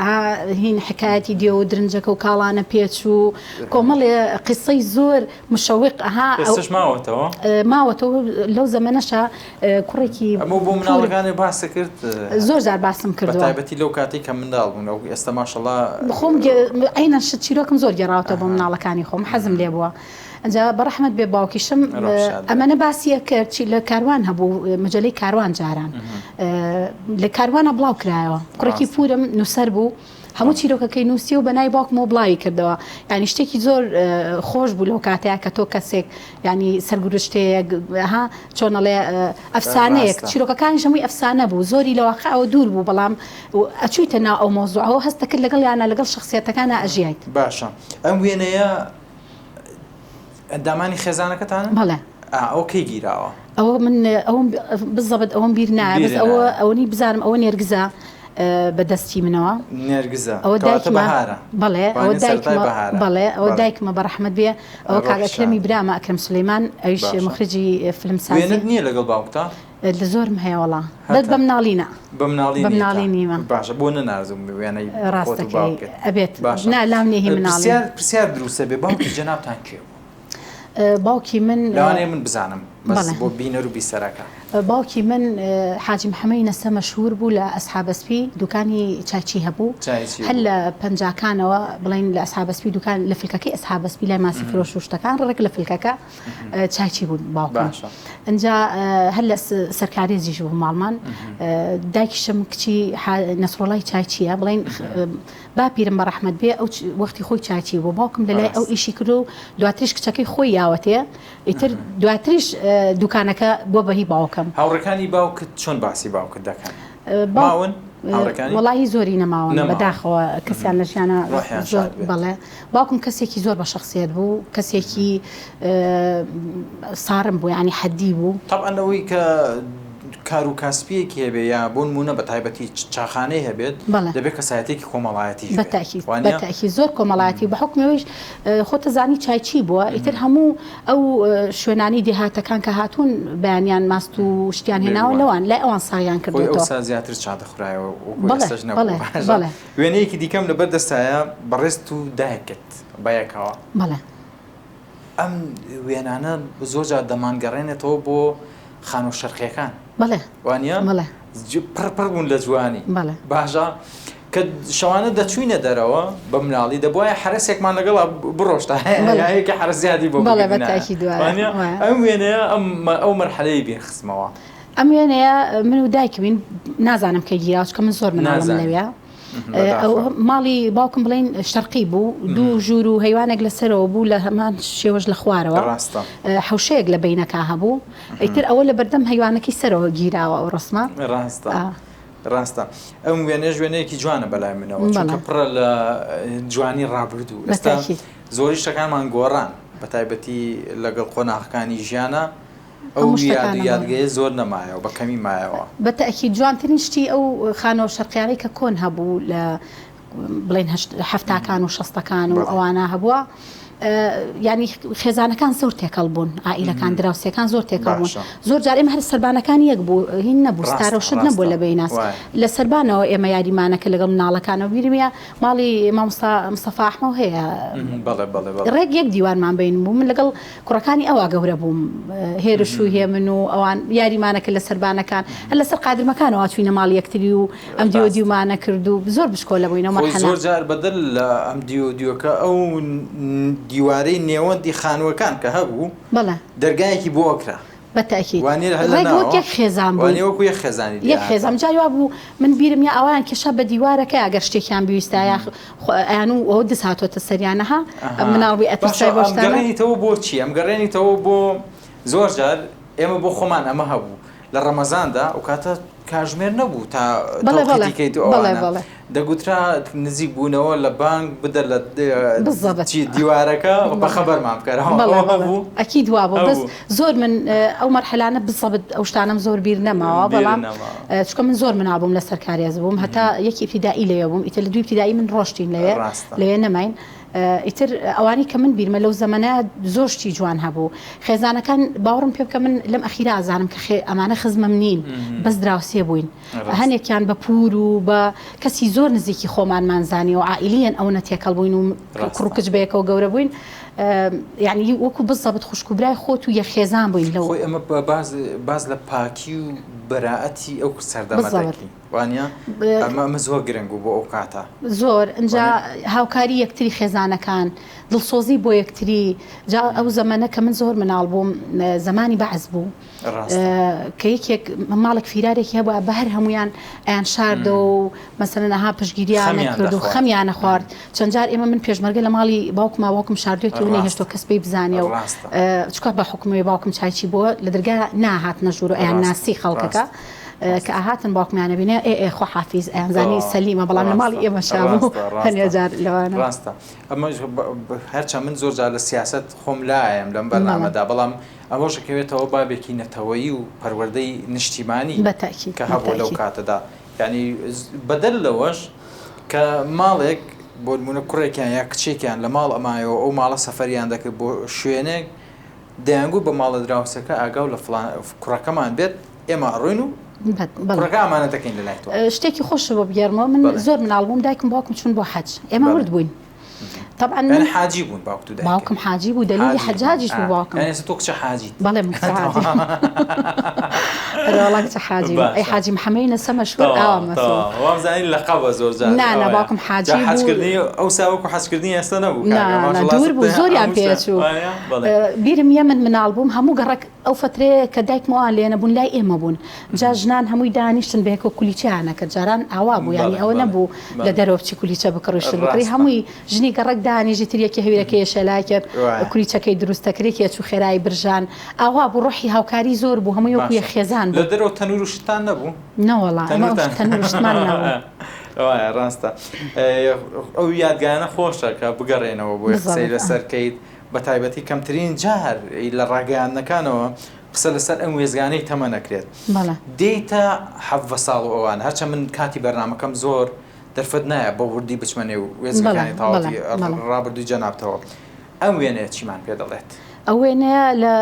هین حکایەتی دێو و درنجەکە و کاڵانە پێچ و کۆمەڵێ قسەی زۆر مشەوق ئەها ئێستاش ماوەتەوە؟ ماوەتەوە لەو زەمەنەشا کوڕێکی ئەمە بۆ مناڵەکانی باست کرد؟ زۆر جار باسم کردووە بەتایبەتی لەو کاتەی کە منداڵ بوون ئەو ئێستا ماشەڵا خۆم عەینەن شت چیرۆکم زۆر گێڕاوەتەوە بۆ مناڵەکانی خۆم حەزم لێ بووە ئەنجا بەڕەحمەت بێ باوکیشم ئەمەنە باسی ئەکرد چی لە کاروان هەبوو مەجەلەی کاروان جاران لە کاروانە بڵاو کرایەوە کوڕێکی پورم نووسەر بوو. هەموو چیرۆکەکەی نووسی و بە ناوی باوکمەوە بڵاوی کردەوە. یانی شتێکی زۆر خۆش بوو لەو کاتەیا کە تۆ کەسێک یانی سەرگورشتەیەک ها چۆن ئەڵێ ئەفسانەیەک چیرۆکەکانیش هەمووی ئەفسانە بوو زۆری لە واقعەوە دوور بوو بەڵام ئەچوویتە ناو ئەو مەوزوعەوە هەست دەکرد لەگەڵیانا لەگەڵ شەخسیەتەکانا ئەژیایت. باشە ئەم وێنەیە ئەندامانی خێزانەکەتانن؟ بەڵێ. ئا ئەوە کەی گیراوە؟ ئەوە من ئەوم بزەبت ئەوەم بیر نایە بەس ئەوە ئەوەنی بزانم ئەوە نێرگزە بە دەستی منەوە. نێرگزە ئەوە دایکمە بەهارە. بەڵێ ئەوە دایکمە بەڵێ ئەوە دایکمە بە ڕەحمەت بێ ئەوە کاک ئەکرەمی برامە ئەکرەم سولەیمان ئەویش موخریجی فیلمسازی. وێنەت نییە لەگەڵ باوکتا؟ لە زۆرم هەیە وەڵا بەس بە مناڵی نا. بە مناڵی بە مناڵی نیمە. باشە بۆ نەناردوم وێنەی خۆت و باوکت؟ ئەبێت نا لام نییە هی مناڵی. پرسیار پرسیار دروستە بێ باوکی جەنابتان کێ بوو؟ باوکی من لەوانەیە من بزانم بەس بۆ بینەر و بیسەرەکە. باوکی من حاجی محەمەی نەسە مەشهور بوو لە ئەسحابەسپی دوکانی چایچی هەبوو هەر لە پەنجاکانەوە بڵێین لە ئەسحابەسپی دوکان لە فلکەکەی ئەسحابەسپی لای ماسی فرۆش و شتەکان ڕێک لە فلکەکە چایچی بوو باوکم ئینجا هەر لە سەرکارێزیش بوو ماڵمان دایکیشم کچی نەسڕۆڵای چایچیە بڵێین باپیرم بە ڕەحمەت بێ ئەو وەختی خۆی چاچی بوو باوکم لە لای ئەو ئیشی کرد و دواتریش کچەکەی خۆی یاوەتێ ئیتر دواتریش دوکانەکە بووە بە هی باوکم. هاوڕێکانی باوکت چۆن باسی باوکت دەکەن؟ ماون هاوڕێکانی؟ وەڵاهی زۆری نەماون بەداخەوە کەسیان لە ژیانا ڕۆحیان شاد بێت. بەڵێ باوکم کەسێکی زۆر بە شەخسیەت بوو کەسێکی سارم بوو یانی حەدی بوو. تەبعەن ئەوەی کە کار و کاسپییەکی هەبێ یا بۆ نموونە بە تایبەتی چاخانەی هەبێت دەبێ کەسایەتییەکی کۆمەڵایەتیش بێت وا نییە؟ بە تەئکید زۆر کۆمەڵایەتی و بە حوکمی ئەوەیش خۆت ئەزانی چایچی بووە ئیتر هەموو ئەو شوێنانەی دێهاتەکان کە هاتوون بەیانیان ماست و شتیان هێناوە لەوان لای ئەوان ساغیان خۆی کردۆتەوە. ئەوسا زیاتر چا دەخورایەوە وەکوو ئێستاش نەبوو. باشە وێنەیەکی دیکەم لەبەر دەستایە بەڕێزت و دایکت بەیەکەوە. بەڵێ. ئەم وێنانە زۆر جار دەمانگەڕێنێتەوە بۆ خانووە شەرقیەکان. بەڵێ. وانە؟ بەڵێ. پڕ پڕ بوون لە جوانی. بەڵێ. باشە کە شەوانە دەچووینە دەرەوە بە مناڵی دەبوایە حەرەسێکمان لەگەڵا بڕۆشتا یەکێ حەرەس زیادی بۆ بەڵێ بە تاکید وایە. ئەم وێنەیە ئەم ئەو مەرحەلەی بیر خستمەوە. ئەم وێنەیە من و دایکمین نازانم کەی گیراوە چونکە من زۆر مناڵم لەوێ. ئەو ماڵی باوکم بڵین شەرقی بوو دوو ژوور و هەیوانێک لەسەرەوە بوو لە هەمان شێوەش لە خوارەوە حوشەیەک لە بینەکە هەبوو ئیتر ئەوە لە بەردەم هەیوانەکەی سەرەوە گیراوە ئەو ڕسمە ڕاستە ڕاستە ئەم وێنەش وێنەیەکی جوانە بەلای منەوە چونکە پڕە لە جوانی ڕابردوو ئێستا زۆری شتەکانمان گۆڕان بە تایبەتی لەگەڵ قۆناغەکانی ژیانە ئەو یاد و یادگەیە زۆر نەمایەوە بە کەمی مایەوە. بە تەئکید جوانترین شتی ئەو خانووە شەرقیانەی کە کۆن هەبوو لە بڵێن حەفتاکان و شەستەکان و ئەوانە هەبووە یانی خێزانەکان زۆر تێکەڵ بوون عائیلەکان دراوسێکان زۆر تێکەڵ بوون زۆر جار ئێمە هەر سەربانەکان یەک بوو هین نەبوو ستارە و شت نەبوو لە بەیناس لە سەربانەوە ئێمە یاریمانەکە لەگەڵ مناڵەکانەوە بیرمیە ماڵی مامۆستا مستەفا ئەحمەو هەیە ڕێک یەک دیوارمان بین بوو من لەگەڵ کوڕەکانی ئەوا گەورە بووم هێرش و هێمن و ئەوان یاریمانە کرد لە سەربانەکان هەر لەسەر قادرمەکانەوە چوینە ماڵی یەکتری و ئەم دیو دیومانە کرد و زۆر بچکۆلە بووینەوە مەرحەلە. زۆر جار بەدەر لە ئەم دیو دیوەکە ئەو دیوارەی نێوەندی خانووەکان کە هەبوو بەڵێ دەرگایەکی بۆ ئەکرا. بە تەئکید. وانیە هەر لە ڕێک وەک ناوە؟ یەک خێزان بووین. وانیە وەکوو یەک خێزانی لێ یەک خێزان هاتن. جاری وا بوو من بیرم یا ئەوایان کێشا بە دیوارەکەیا گەر شتێکیان بیویستا یا خۆ ئەیان و ئەوە دز هاتۆتە سەریان ها ئەها. مناڵ بووی باشە ئەترسای بەو ئەم شتانە. گەڕێنیتەوە بۆ چی؟ ئەم گەڕێنیتەوە بۆ زۆر جار ئێمە بۆ خۆمان ئەمە هەبوو لە ڕەمەزاندا ئەو کاتە کاژمێر نەبوو تا بەڵێ بەڵێ تەوقیتی کەیت و بەڵێ ئەوانە بەڵێ. دەگوترا نزیک بوونەوە لە بانک بدە لە بالضبط. چی دیوارەکە بە خەبەرمان بکەرەوە بەڵێ ئەوە بەڵێ هەبوو ئەکید وابوو بەس هەبوو. زۆر من ئەو مەرحەلانە بالضبط ئەو شتانەم زۆر بیر نەماوە بیرت بەڵام نەماوە. چونکە من زۆر مناڵ بووم لەسەر کارێز بووم هەتا یەکی ئیبتیدائی لەوێ بووم ئیتر لە دووی ئیبتیدائی من ڕۆشتین لەوێ ڕاستە. لەوێ نەماین ئیتر ئەوانەی کە من بیرمە لەو زەمەنە زۆر شتی جوان هەبوو خێزانەکان باوەڕم پێ بکە من لەم ئەخیرا ئەزانم کە خێ ئەمانە خزمم نین بەس دراوسێ بووین هەنێکیان بە پوور و بە کەسی زۆر نزیکی خۆمانمان زانی و عائیلیەن ئەونە تێکەڵ بووین و کوڕ و کچ بەیەکەوە گەورە بووین یعنی وەکو بزەبت خوشک و برای خۆت و یەک خێزان بووین لەو خۆی ئەمە باز باز لە پاکی و. بەرائەتی ئەو سەردەمە بالضبط. دەکەی وانە ئەمە ئەمە زۆر گرنگ بوو بۆ ئەو کاتە. زۆر ئنجا هاوکاری یەکتری خێزانەکان دڵسۆزی بۆ یەکتری جا ئەو زەمەنە کە من زۆر مناڵ بووم زەمانی بەعس بوو کە یەکێک ماڵێک فیرارێکی هەبوو بە هەر هەمویان ئەیان شاردەوە و مەسەلەن ئەها پشتگیریان کرد و خەمیان نەخوارد چەند جار ئێمە من پێشمەرگە لە ماڵی باوکما باوکم شاردوێتی و نەیهێشتوە کەس پێی بزانێ و چکا بە حکومەوەی باوکم چایچی بووە لە دەرگا ناهاتنە ژوور و ئەیان ناسی خەڵکەکە کە ئاهاتن باوکمیانە بینێ ئێ ئێ خواحافیز ئەیانزانی سەلیمە بەڵام لە ماڵی ئێمە شابوو هەنێ جار لەوانە. ڕاستە ئەمە هەرچەند من زۆر جار لە سیاسەت خۆم لایەم لەم بەرنامەدا بەڵام ئەوەش ئەکەوێتەوە بابێکی نەتەوەیی و پەروەردەی نیشتیمانی کە هەبووە لەو کاتەدا یانی بەدەر لەوەش کە ماڵێک بۆ نمونە کوڕێکیان یا کچێکیان لە ماڵ ئەمایەوە ئەو ماڵە سەفەریان دەکرد بۆ شوێنێک دەیانگوت بە ماڵە دراوسێکە ئاگاو لە فڵان کوڕەکەمان بێت ئێمە ئەڕۆین و کوڕەکە ئامانەت دەکەین لە لای تۆ. شتێکی خۆشت بۆ بگێڕمەوە من زۆر مناڵ بووم دایکم باوکم چوون بۆ حەج ئێمە ورد بووین طبعا من حاجی بوون باوکت و دایکت باوکم حاجی بوو دەلیلی حەجاجیش بوو باوکم یانی ئێستا تۆ کچە حاجیت بەڵێ من کچە حاجی ئەرێ وەڵا کچە حاجی بوو ئەی حاجی محەمەی نەسە مەشهور ئاوا مەسوور وامزانی لەقەبە زۆر جار نا نا باوکم حاجی بوو حەجکردنی ئەوسا وەکو حەجکردنی ئێستا نەبوو نا نا دوور بوو زۆریان پێچوو بیرم یە من مناڵ بووم هەموو گەڕەک ئەو فەترەیە کە دایکم ئەوان لێ نەبوون لای ئێمە بوون جا ژنان هەمووی دانیشتن بەیەکەوە کولیچەیان ئەکرد جاران ئاوا بوو یانی ئەوە نەبوو لە دەرەوە بچی کولیچە بکڕی شت بکڕی هەمووی ژنی گەڕەک دانیژی تر یەکێ هەویرەکەی ئەشێلا یەکێ کولیچەکەی دروست دەکرد یەکێ ئەچوو خێرایی برژان ئاوا بوو ڕۆحی هاوکاری زۆر بوو هەمووی وەکوو یەک خێزان بوو. لە دەرەوە تەنور و شتتان نەبوو؟ نەوەڵا ئێمە ئەو تەنور و شتمان نەبوو. وایە ڕاستە ئەو یادگانە خۆشە کە بگەڕێنەوە بۆی قسەی لەسەر کەیت. بە تایبەتی کەمترین جار لە ڕاگەیاندنەکانەوە قسە لەسەر ئەم وێستگانەی تەمەن ئەکرێت. دێیتە 17 ساڵ و ئەوان، هەرچەند من کاتی بەرنامەکەم زۆر دەرفەت نایە بە وردی بچمە نێو وێستگەکانی تەواوەتی ڕابردووی جەنابتەوە. ئەم وێنەیە چیمان پێ دەڵێت؟ ئەو وێنەیە لە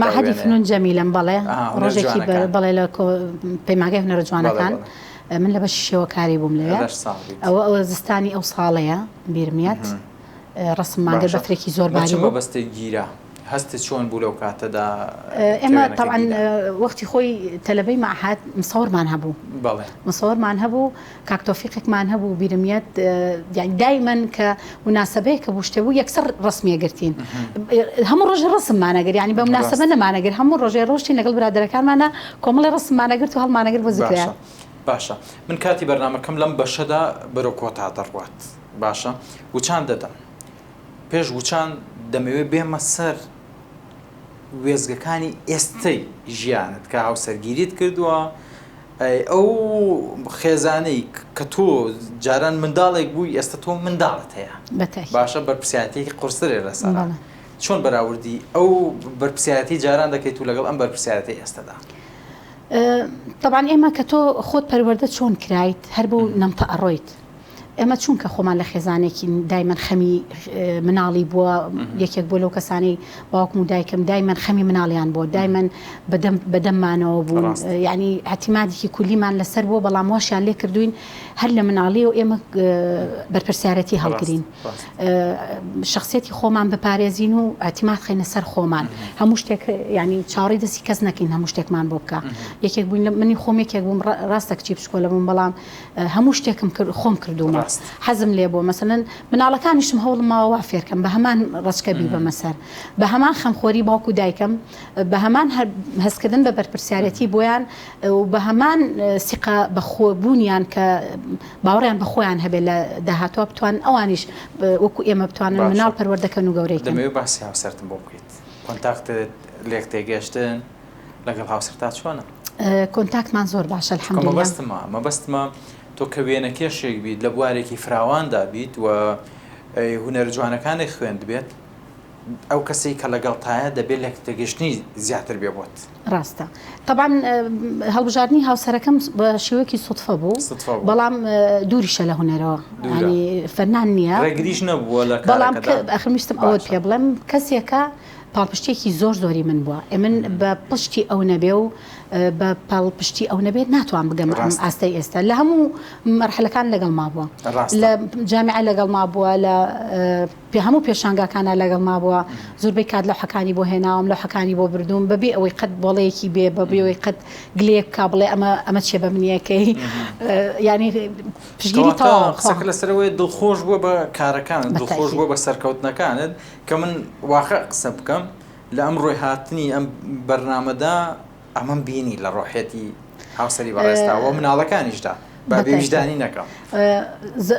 مەعهەدی فنون جەمیلەم، بەڵێ ڕۆژێکی بەڵێ لە پەیمانگای هونەرە جوانەکان من لە بەشی شێوەکاری بووم لەوێ. ئەوە ئەوە زستانی ئەو ساڵەیە بیرم یەت. ڕەسممان گرت بەفرێکی زۆر باری بوو. بە چ مەبەستێک گیرا؟ هەستت چۆن بوو لەو کاتەدا کە ئێمە وێنەکە تەبعەن گیرا؟ وەختی خۆی تەلەبەی مەعهەد مصەوەرمان هەبوو. بەڵێ. مصەوەرمان هەبوو، کاک تۆفیقێکمان هەبوو بیرم یەت یانی دایمەن کە موناسەبەیەک کە بوو شتێ بوو یەکسەر ڕەسمی ئەگرتین. هەموو ڕۆژێ ڕەسممان ئەگرت یانی بە موناسەبە ڕاستە. نەمانەگرت هەموو ڕۆژێ ڕۆشتین لەگەڵ برادەرەکانمانا کۆمەڵێ ڕەسممان ئەگرت و هەڵمانەگرت بۆ زکرەیات. باشە باشە من کاتی بەرنامەکەم لەم بەشەدا بەرەو کۆتا دەڕوات. باشە وچان دەدەم پێش وچان دەمەوێت بێمە سەر وێزگەکانی ئێستەی ژیانت کە هاوسەرگیریت کردووە ئەو خێزانەی کە تۆ جاران منداڵێک بووی ئێستا تۆ منداڵت هەیە باشە بەرپسیاتێکی قورسترێ لەسەر چۆن بەراوردی ئەو بەرپسیاتی جاران دەکەیت و لەگەڵ ئەم بەرپسیارەتی ئێستادا طبعا ئێمە کە تۆ خۆت پەروەردە چۆن کرایت هەر بۆ نەمتە ئەڕۆیت ئێمە چونکە خۆمان لە خێزانێکین دایمەن خەمی مناڵی بووە یەکێک بووە لەو کەسانەی باوکم و دایکم دایمەن خەمی مناڵیان بووە دایمەن بەدەم بەدەممانەوە بوون یعنی اعتمادێکی کولیمان لەسەر بووە بەڵام واشیان لێ کردوین هەر لە مناڵیەوە ئێمە بەرپرسیارەتی هەڵگرین شخصیەتی خۆمان بپارێزین و اعتماد خەینە سەر خۆمان هەموو شتێک ینی چاوەڕێی دەستی کەس نەکەین هەموو شتێکمان بۆ بکە یەکێک بووین لە منی خۆم یەکێک بووم ڕاستە کچی بچکۆلە بووم بەڵام هەموو شتێکم کرد خۆم کردوومە حەزم لێ بووە مەسەلەن مناڵەکانیشم هەوڵم ماوە وا فێرکەم بە هەمان ڕەچکە بیبەمە سەر بە هەمان خەمخۆری باوک و دایکم بە هەمان هەستکردن بە بەرپرسیارەتی بۆیان و بە هەمان سیقە بە خۆبوونیان کە باوەڕیان بە خۆیان هەبێت لە داهاتوە بتوان ئەوانیش وەکو ئێمە بتوانن مناڵ پەروەردەکەن و گەورەی کەن. دەمەوێت باسی هاوسەرتم بۆ بکەیت کۆنتاکتت لێک تێگەشتن لەگەڵ هاوسەرتا چۆنە؟ کۆنتاکتمان زۆر باشە الحمدللە. مەبەستمە مەبەستمە تۆ کە وێنەکێشێک بیت لە بوارێکی فراواندا بیت و هونەرە جوانەکانت خوێندبێت ئەو کەسەی کە لەگەڵتایە دەبێت لێک تێگەشتنی زیاتر بێ بۆت. ڕاستە تەبعەن هەڵبژاردنی هاوسەرەکەم بە شێوەیەکی سوتفە بوو بەڵام دووریشە لە هونەرەوە ینی فەنان نییە ڕێگریش نەبووە لە بەڵام ئەخر ویستم ئەوەت پێ بڵێم کەسێکە پاڵپشتیەکی زۆر زۆری من بووە ئێ من بە پشتی ئەو نەبێ و. بە پاڵپشتی ئەو نەبێت ناتوان بگەمە ئەم ئاستەی ئێستا لە هەموو مەرحەلەکان لەگەڵما بووە لە جامیعە لەگەڵما بووە لە پێ هەموو پێشانگاکانا لەگەڵما بووە زۆربەی کات لەوحەکانی بۆ هێناوم لەوحەکانی بۆ بردووم بەبێ ئەوەی قەت بۆڵەیەکی بێ بەبێ ئەوەی قەت گلەیەک بکا بڵێ ئەمە ئەمە چیە بە منیەکەی یانی پشتگیری تەواو قسەکە لەسەرەوەی دڵخۆش بووە بە کارەکانت دڵخۆش بووە بە سەرکەوتنەکانت کە من واقع قسە بکەم لە ئەمڕۆی هاتنی ئەم بەرنامەدا ئەمەم بینی لە ڕۆحیەتی هاوسەری بەڕێزتا و مناڵەکانیشدا با بێ ویژدانی نەکەم.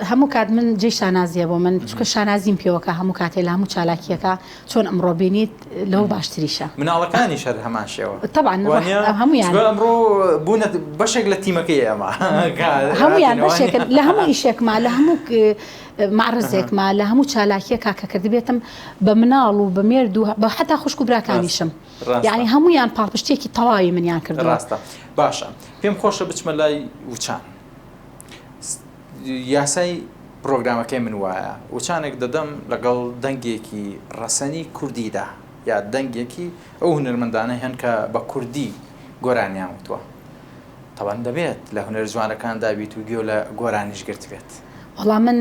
هەموو کات من جێی شانازیە بۆ من چونکە شانازیم پێوەکە هەموو کاتێ لە هەموو چالاکیەکە چۆن ئەمڕۆ بینیت لەوە باشتریشە. مناڵەکانیش هەر هەمان شێوە. تەبعەن هەموویان. چونکە ئەمڕۆ بوونە بەشێک لە تیمەکەی ئێمە. هەموویان بەشێکن لە هەموو ئیشێکما لە هەموو مەعرەزێکما لە هەموو چالاکیەکا کە کردبێتم بە مناڵ و بە مێرد و بە حەتا خوشک و براکانیشم. یانی هەموویان پاڵپشتیەکی تەواوی منیان کردووە. ڕاستە باشە پێم خۆشە بچمە لای وچان یاسای پرۆگرامەکەی من وایە وچانێک دەدەم لەگەڵ دەنگێکی ڕەسەنی کوردیدا یا دەنگێکی ئەو هونەرمەندانە هەن کە بە کوردی گۆرانیان وتووە تەبعەن دەبێت لە هونەر جوانەکاندا بیت و گوێ لە گۆرانیش گرتبێت. وەڵا من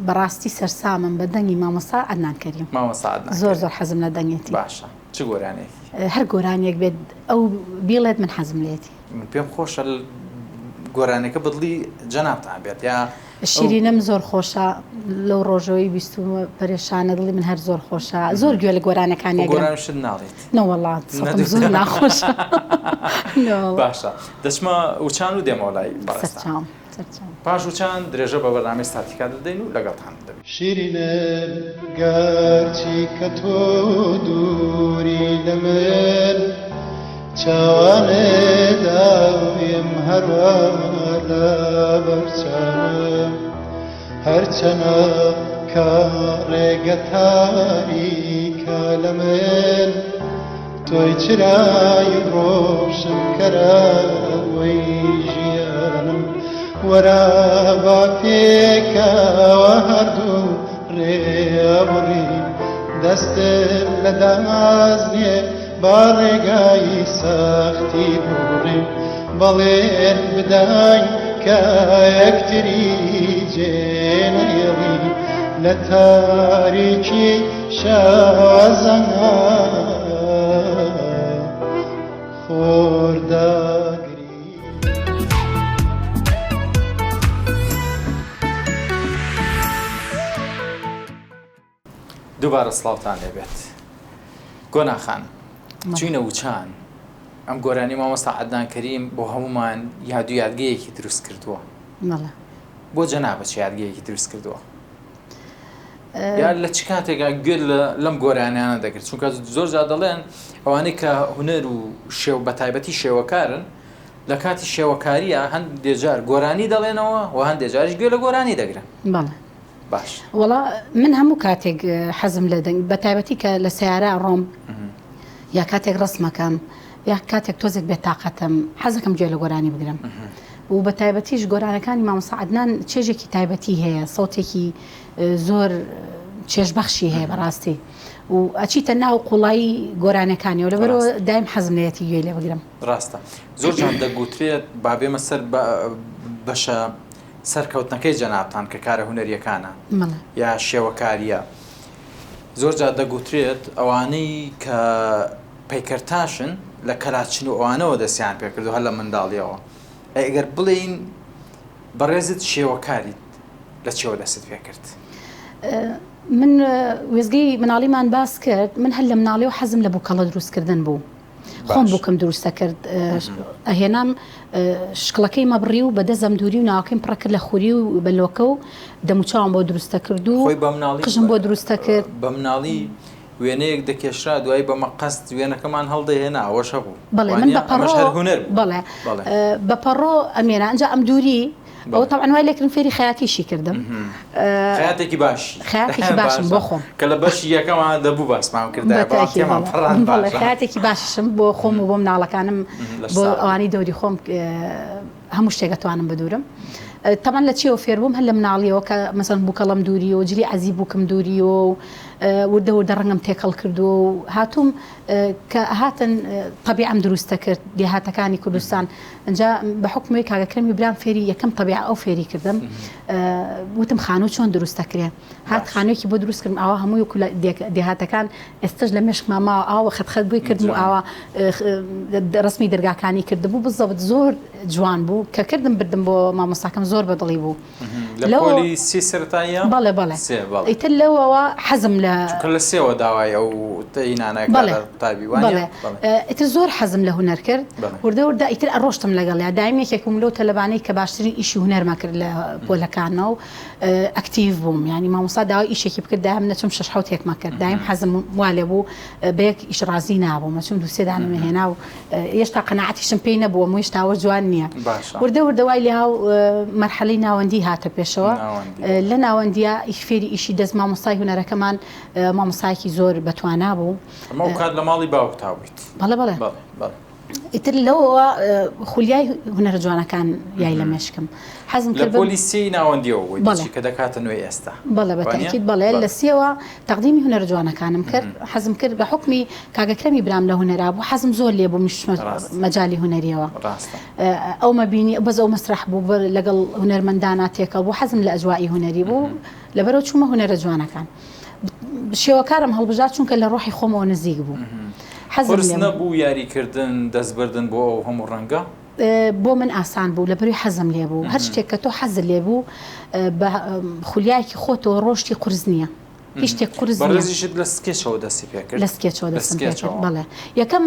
بەڕاستی سەرسامم بە دەنگی مامۆستا عەدنان کەریم. مامۆستا عەدنان زۆر زۆر حەزم لە دەنگێتی. باشە چ گۆرانیەکی؟ هەر گۆرانیەک بێت ئەو بیڵێت من حەزم لێتی. من پێم خۆشە گۆرانیەکە بەدڵی جەنابتان بێت یا شیرینم زۆر خۆشە لەو ڕۆژەوەی بیستومە پەرێشانە دڵی من هەر زۆر خۆشە زۆر گوێ لە گۆرانەکانی ئەگرم. گۆرانی شت ناڵێیت؟ نەوەڵا سەتم زۆر ناخۆشە. باشە دەچمە وچان و دێمەوە لای بەڕێزتان. سەرچاوم سەرچاوم. پاش وچان درێژە بە بەرنامەی ستاتیکا دەدەین و لەگەڵتان دەبین. شیرینم گەرچی کە تۆ دووری لە من چاوانێ داویم هەروا لە بەرچاوم هەرچەنە کە ڕێگە تاریکە لە من تۆی چرای ڕۆشن کەرەوەی ژیانم وەرە با پێکەوە هەردوو ڕێ بڕین دەستم لە داز نێ با ڕێگای سەختی بڕین بەڵێن بداین کە یەکتری جێ نەهێڵین لە تاریکی شەوەزەنگا خۆر داگری. دووبارە سڵاوتان لێبێت گۆنا خان چوینە وچان ئەم گۆرانی مامۆستا عەدنان کەریم بۆ هەمومان یاد و یادگەیەکی دروست کردووە بۆ جەنابە چ یادگەیەکی دروست کردووە یا لە چ کاتێکا گوێت لەم گۆرانیانە دەگرت چونکە زۆر جار دەڵێن ئەوانەی کە هونەر و شێو بە تایبەتی شێوەکارن لە کاتی شێوەکاریە هەندێ جار گۆرانی دەڵێنەوە و هەندێ جاریش گوێ لە گۆرانی دەگرن بەڵێ باش. وەڵا من هەموو کاتێک حەزم لە دەنگ بە تایبەتی کە لە سەیارە ڕۆم یا کاتێک ڕسمەکەم یا کاتێک تۆزێک بێتاقەتم حەزەکەم گوێ لە گۆرانی بگرم و بە تایبەتیش گۆرانەکانی مامۆستا عەدنان چێژێکی تایبەتی هەیە سەوتێکی زۆر چێژبەخشی هەیە بەڕاستی و ئەچیتە ناو قوڵایی گۆرانەکانیەوە لەبەرەوە دایم حەزم لێیەتی گوێی لێ بگرم. ڕاستە زۆر جار دەگوترێت با بێمە سەر بەشە سەرکەوتنەکەی جەنابتان کە کارە هونەریەکانە یا شێوەکاریە زۆر جار دەگوترێت ئەوانەی کە پەیکەرتاشن لە کەلاچن و ئەوانەوە دەستیان پێکردو هەر لە منداڵیەوە ئەی ئەگەر بڵێین بەڕێزت شێوەکاریت لە چیەوە دەستت پێکرد؟ من وێستگەی مناڵیمان باس کرد من هەر لە مناڵیەوە حەزم لە بووکەڵە دروستکردن بوو خۆم بووکم دروستە کرد ئەهێنام شکڵەکەی مەبڕی و بە دەزەم دووری و ناوەکەیم پڕە کرد لە خوری و بە لۆکە و دەموچاوم بۆ دروستە کرد و قژم بۆ دروستە کرد بە مناڵی وێنەیەک دەکێشرا دوایی بە مەقەست وێنەکەمان هەڵدەهێنا ئەوەش هەبوو بەڵێ من بە پەڕۆ هەر هونەر بوو بەڵێ بە پەڕۆ ئەمێنا ئەنجا ئەم دووری ئەوە تەبعەن وای لێکردم فێری خەیاتیشی کردم خەیاتێکی باش خەیاتێکی باشم بۆ خۆم کە لە بەشی یەکەمان دەبوو باسمان کردایە بەڵام تێمان پەڕاند بەڵێ خەیاتێکی باشیشم بۆ خۆم و بۆ مناڵەکانم بۆ ئەوانەی دەوری خۆم هەموو شتێک ئەتوانم بدورم تەبعەن لە چیەوە فێر بووم هەر لە مناڵیەوە کە مەسەن بووکەڵەم دووریەوە جلی عەزی بووکم دووریەوە و. وردە وردە ڕەنگم تێکەڵ کردووە و هاتووم کە هاتن تەبیعەم دروست دەکرد دێهاتەکانی کوردستان ئەجا بە حکومی کاک ئەکرەمی برام فێری یەکەم تەبیعە ئەو فێری کردم وتم خانوو چۆن دروست دەکرێ هات خانوویەکی بۆ دروست کردم ئاوا هەمووی وەکو دێهاتەکان ئێستەش لە مێشکما ماوە ئاوا خەت خەت بۆی کردم و ئاوا ڕسمی دەرگاکانی کردبوو بزەبت زۆر جوان بوو کە کردم بردم بۆ مامۆستاکەم زۆر بەدڵی بوو لە پۆلی سێ سەرەتاییە؟ بەڵێ بەڵێ سێ بەڵێ ئیتر لەوەوە حەزم لە چونکە لە سێوە داوای ئەو تەینانە بەڵێ قوتابی وانە بەڵێ ئیتر زۆر حەزم لە هونەر کرد وردە وردە ئیتر ئەڕۆشتم لەگەڵیا دایم یەکێک بووم لەو تەلەبانەی کە باشترین ئیشی هونەرمە کرد لە پۆلەکانەوە ئەکتیڤ بووم یانی مامۆستا داوای ئیشێکی بکرد دایم نەچم شەش حەوتێکمە کرد دایم حەزم وا لێ بوو بە یەک ئیش ڕازی نابووم ئەچوم دوو سێ دانەمە هێنا و هێشتا قەناعەتیشم پێی نەبووە و هێشتا ئەوە جوان نییە وردە وردە وای لێ هاو مەرحەلەی ناوەندی هاتە پێشەوە لە ناوەندیە ئیش فێری ئیشی دەست مامۆستای هونەرەکەمان مامۆستایەکی زۆر بەتوانا بوو ئەمە ئەو کات لە ماڵی باوکتا بوویت؟ بەڵێ بەڵێ ئیتر لەوەوە خولیای هونەرە جوانەکان یای لە مێشکم حەزم کرد لە پۆلی سێی ناوەندیەوە بووی دەچی کە دەکاتە نوێی ئێستا. بەڵێ بە تەئکید بەڵێ لە سێوە تەقدیمی هونەرە جوانەکانم کرد حەزم کرد بە حوکمی کاک ئەکرەمی برام لە هونەرا بوو حەزم زۆر لێ بوو منیش چمە مەجالی هونەریەوە ئەومە بینی بەس ئەو مەسرەح بوو لەگەڵ هونەرمەندانا تێکەڵ بوو حەزم لە ئەجوایی هونەری بوو لەبەرەوە چوومە هونەرە جوانەکان شێوەکارم هەڵبژارد چونکە لە ڕۆحی خۆمەوە نزیک بوو حەزم قورس نەبوو یاریکردن دەستبردن بۆ ئەو هەموو ڕەنگە؟ بۆ من ئاسان بوو لەبەروی حەزم لێ بوو هەر شتێک کە تۆ حەزت لێ بوو بە خولیایەکی خۆتەوە ڕۆشتی قورس نییە هیچ شتێک قورس نییە. بەڕێزیشت لە سکێچەوە دەستی پێ کرد؟ لە سکێچەوە دەستم پێ کرد بەڵێ یەکەم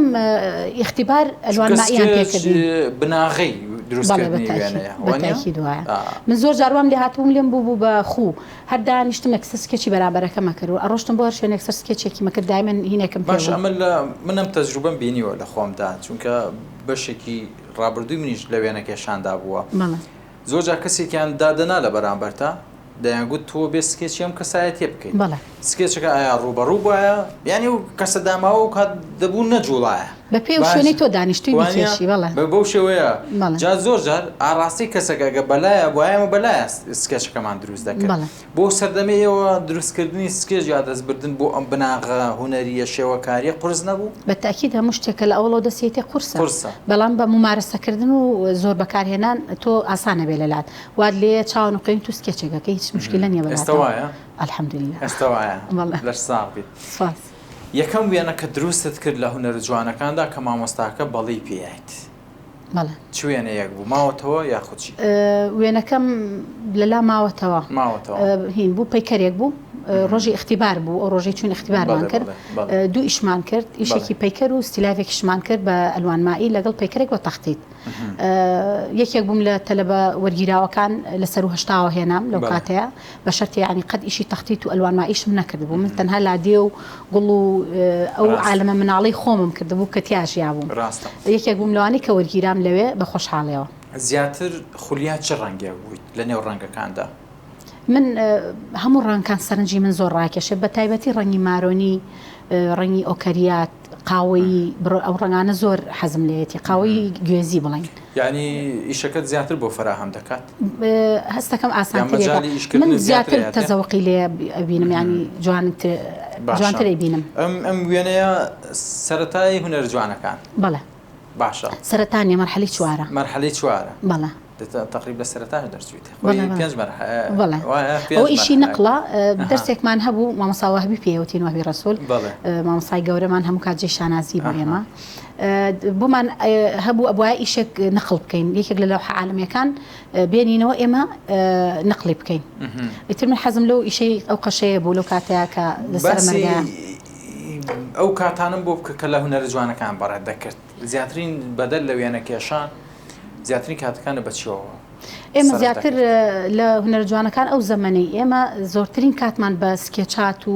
ئیختیبار ئەلوان مائیان پێ کردین. بناغەی دروستکردنی وێنەیە بە تەئکید وایە من زۆر جار وام لێ هاتبووم لێم بوو بوو بە خوو هەر دانیشتم یەکسەر سکێچی بەرامبەرەکەم ئەکرد و ئەڕۆشتم بۆ هەر شوێنێک سەر سکێچێکیم ئەکرد دایمەن هینێکم پێ بوو. باشە ئەمە لە من ئەم تەجروبەم بینیوە لە خۆمدا چونکە بەشێکی ڕابردووی منیش لە وێنەکێشاندا بووە. زۆر جار کەسێکیان دادەنا لە بەرامبەرتا دەیانگوت تۆ بێ سکێچی ئەم کەسایەتیە بکەیت. سکێچەکە ئایا ڕووبەڕوو بوایە یانی ئەو کەسە داماوە ئەو کات دەبوو نەجوڵایە. بە پێی ئەو شوێنەی تۆ دانیشتووی بیکێشی بەڵێ. بەو شێوەیە جا زۆر جار ئاڕاستەی کەسەکە گە بەلایە بوایە ئێمە بەلایە سکێچەکەمان دروست دەکرد. بۆ سەردەمەی ئێوە دروستکردنی سکێچ یا دەستبردن بۆ ئەم بناغە هونەرییە شێوەکارییە قورس نەبوو؟ بە تەئکید هەموو شتێک کە لە ئەوەڵەوە دەست یەیتێ قورسە، قورسە. بەڵام بە مومارەسەکردن و زۆر بەکارهێنان تۆ ئاسان ئەبێ لەلات. وات لێیە چاوە نوقێنیت و سکێچێک ئەکەی هیچ موشکیلە نییە بەلاتەوە. ئێستا وایە؟ الحمدللە. ئێستا وایە. بەڵێ. لەش ساغ بیت. سوپاس. یەکەم وێنە کە دروستت کرد لە هونەرە جوانەکاندا کە مامۆستاکە بەڵێی پێیایت. بەڵێ. چ وێنەیەک بوو؟ ماوەتەوە یاخود چی؟ وێنەکەم لەلا ماوەتەوە. ماوەتەوە. هین بوو پەیکەرێک بوو ڕۆژی ئیختیبار بوو ئەو ڕۆژەی چووین ئیختیبارمان کرد دوو ئیشمان کرد ئیشێکی پەیکەر و ستیلاڤێکیشمان کرد بە ئەلوان مائی لەگەڵ پەیکەرێک بە تەختیت. یەکێک بووم لە تەلەبە وەرگیراوەکان لە سەروو هەشتاوە هێنام لەو کاتەیە بە شەرتێ یانی قەت ئیشی تەختیت و ئەلوان مائیشم نەکردبوو من تەنها لادێ و گوڵ و ئەو عالەمە مناڵەی خۆمم کردبوو کە تیا ژیابووم یەکێک بووم لەوانەی کە وەرگیرام لەوێ بە خۆشحاڵیەوە. زیاتر خولیا چ ڕەنگێک بوویت لە نێو ڕەنگەکاندا؟ من هەموو ڕەنگەکان سەرنجی من زۆر ڕاکێشێ بە تایبەتی ڕەنگی مارۆنی ڕەنگی ئۆکەریات قاوەیی بڕ ئەو ڕەنگانە زۆر حەزم لێیەتی قاوەی گوێزی بڵێین. یانی ئیشەکەت زیاتر بۆ فەراهەم دەکات؟ هەستەکەم ئاسانترێکە من زیاتر تەزەوقی لێ ئەبینم یانی جوانتر جوانتر ئەیبینم. ئەم ئەم وێنەیە سەرەتای هونەر جوانەکان؟ بەڵێ. باشە. سەرەتا نیە مەرحەلەی چوارە. مەرحەلەی چوارە. بەڵێ. تەقریب لە سەرەتاش دەرچوویت. پێنج مەرحەلە ئەوە ئیشی نەقڵە دەرسێکمان هەبوو مامۆستا وەهبی پێوتین وەهبی ڕەسوول مامۆستای گەورەمان هەموو کات جێی شانازی بوو ئێمە بۆمان هەبوو ئەبوایە ئیشێک نەقڵ بکەین یەکێک لە لەوحە عالەمیەکان بێنینەوە ئێمە نەقلی بکەین ئیتر من حەزم لەو ئیشەی ئەو قەشەیە بوو لەو کاتەیە کە لەسەر مەرگە ئەو کاتانم بۆ بکە کە لە هونەرە جوانەکان بەڕێت دەکرد زیاترین بەدەر لە وێنەکێشان زیاترین کاتەکانە بەچیەوە ئێمە زیاتر لە هونەرە جوانەکان ئەو زەمەنەی ئێمە زۆرترین کاتمان بە سکێچات و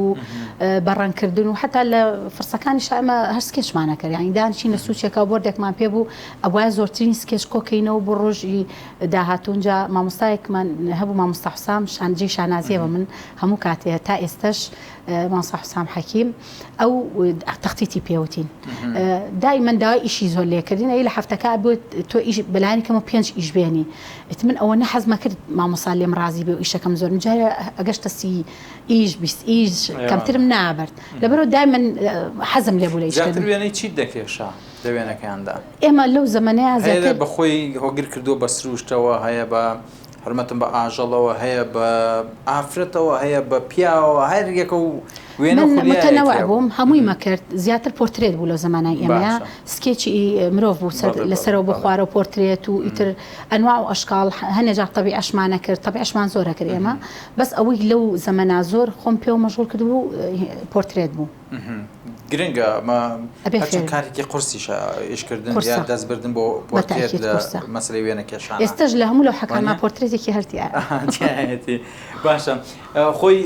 بە ڕەنگکردن و حتا لە فرسەکانیش ئێمە هەر سکێچمانە کرد یانی دانیشین لە سوچێکا و بۆردێکمان پێ بوو ئەبوایە زۆرترین سکێچ کۆکەینەوە بۆ ڕۆژی داهاتوو جا مامۆستایەکمان هەبوو مامۆستا حوسام شان جێی شانازیە بە من هەموو کاتێ تا ئێستەش مامۆستا حوسام حەکیم ئەو تەختیتی پێوتین دایمەن داوای ئیشی زۆر لێکردین ئەی لە هەفتەکە بۆ تۆ ئیش بەلایەنی کەمەوە پێنج ئیش بێنی ئیتر من ئەوەندە. ئەوەنە حەزمە کرد مامۆسا لێم ڕازی بێ و ئیشەکەم زۆر جارێ ئەگەشتە سی ئیش 20 ئیش کەمترم نابرد لەبەرەوە دای من حەزم لێ بوو لە زیاتر وێنەی چیت دەکێشا لە وێنەکاندا؟ ئێمە لەو زەمەنەیە زیاتر بە خۆی هۆگر کردووە بە سروشتەوە هەیە بە حورمەتم بە ئاژەڵەوە هەیە بە ئافرەتەوە هەیە بە پیاوەوە هەر یەکە و وێنە من متەنەوع بووم هەمووی مەکرد زیاتر پۆرترێت بوو لەو زەمانای ئێمەیە سکێچی مرۆڤ بوو سەر لەسەرەوە بۆ خوارەوە پۆرترێت و ئیتر ئەنواع و ئەشکاڵ هەنێ جار تەبیعەشمان ئەکرد تەبیعەشمان زۆر ئەکرد ئێمە بەس ئەوەی لەو زەمەنا زۆر خۆم پێوە مەشغوڵ کردبوو پۆرترێت بوو. گرنگە ئەمە هەرچەند کارێکی قورسیشە ئیشکردن یا دەستبردن بۆ پۆرترێت لە مەسەلەی وێنەکێشان. ئێستاش لە هەموو لەوحەکانما پۆرترێتێکی هەر تیایە. تیایەتی باشە خۆی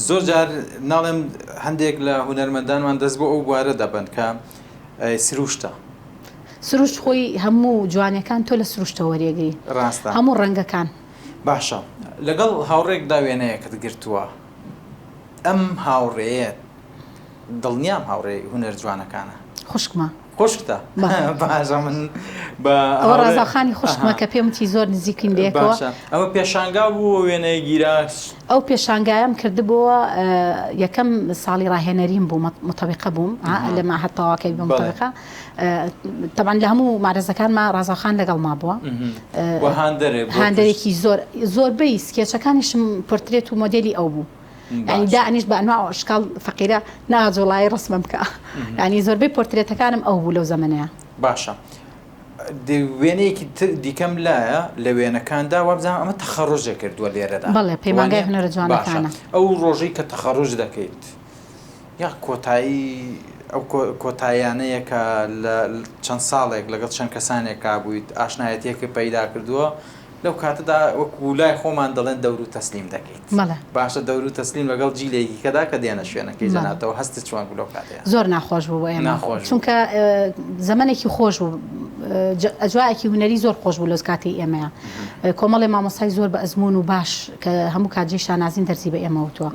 زۆر جار ناڵێم هەندێک لە هونەرمەندانمان دەست بۆ ئەو بوارە دەبەن کە سروشتە. سروشت خۆی هەموو جوانیەکان تۆ لە سروشتەوە وەریەگری. ڕاستە. هەموو ڕەنگەکان. باشە لەگەڵ هاوڕێکدا وێنەیەکت گرتووە ئەم هاوڕێیەت دڵنیام هاوڕێی هونەر جوانەکانە. خوشکمە. خوشکتە؟ باشە من بە ئەوە ڕازاخانی خوشکمە کە پێم وتی زۆر نزیکین لەیەکەوە. باشە ئەمە پێشانگا بوو وێنەی گیرا؟ ئەو پێشانگایەم کردبۆوە یەکەم ساڵی ڕاهێنەریم بوو متەبیقە بووم لە مەعهەد تەواوکەی بووم متەبیقە تەبعەن لە هەموو مارەزەکانما ڕازاخان لەگەڵما بووە هاندەرێکی زۆر زۆربەی سکێچەکانیشم پۆرترێت و مۆدێلی ئەو بوو ینی دانیش بە ئەنواع ئەشکال فەقیرە ناجوڵای ڕسمم بکە ینی زۆربەی پۆرترێتەکانم ئەو بوو لەو زەمەنەیە باشە وێنەیەکی تر دیکەم لایە لە وێنەکاندا وابزانم ئەمە تەخەڕوجە کردووە لێرەدا بەڵێ پەیمانگای هونەرە جوانەکانە ئەو ڕۆژەی کە تەخەڕوج دەکەیت یا کۆتایی ئەو کۆتاییانەیە کە لە چەند ساڵێک لەگەڵ چەند کەسانێکا بوویت ئاشنایەتیەکە پەیدا کردووە لەو کاتەدا وەکو لای خۆمان دەڵێن دەور و تەسلیم دەکەیت باشە دەور و تەسلیم لەگەڵ جیلێکی کەدا کە دێنە شوێنەکەی جەناتەوە هەستت چۆن بوو لەو کاتەیا؟ زۆر ناخۆش بوو بۆ ئێمە چونکە زەمەنێکی خۆش بوو ئەجوایەکی هونەری زۆر خۆش بوو لەو کاتەی ئێمەیە کۆمەڵێ مامۆستای زۆر بە ئەزموون و باش کە هەموو کات جێی شانازین دەرزی بە ئێمە وتووە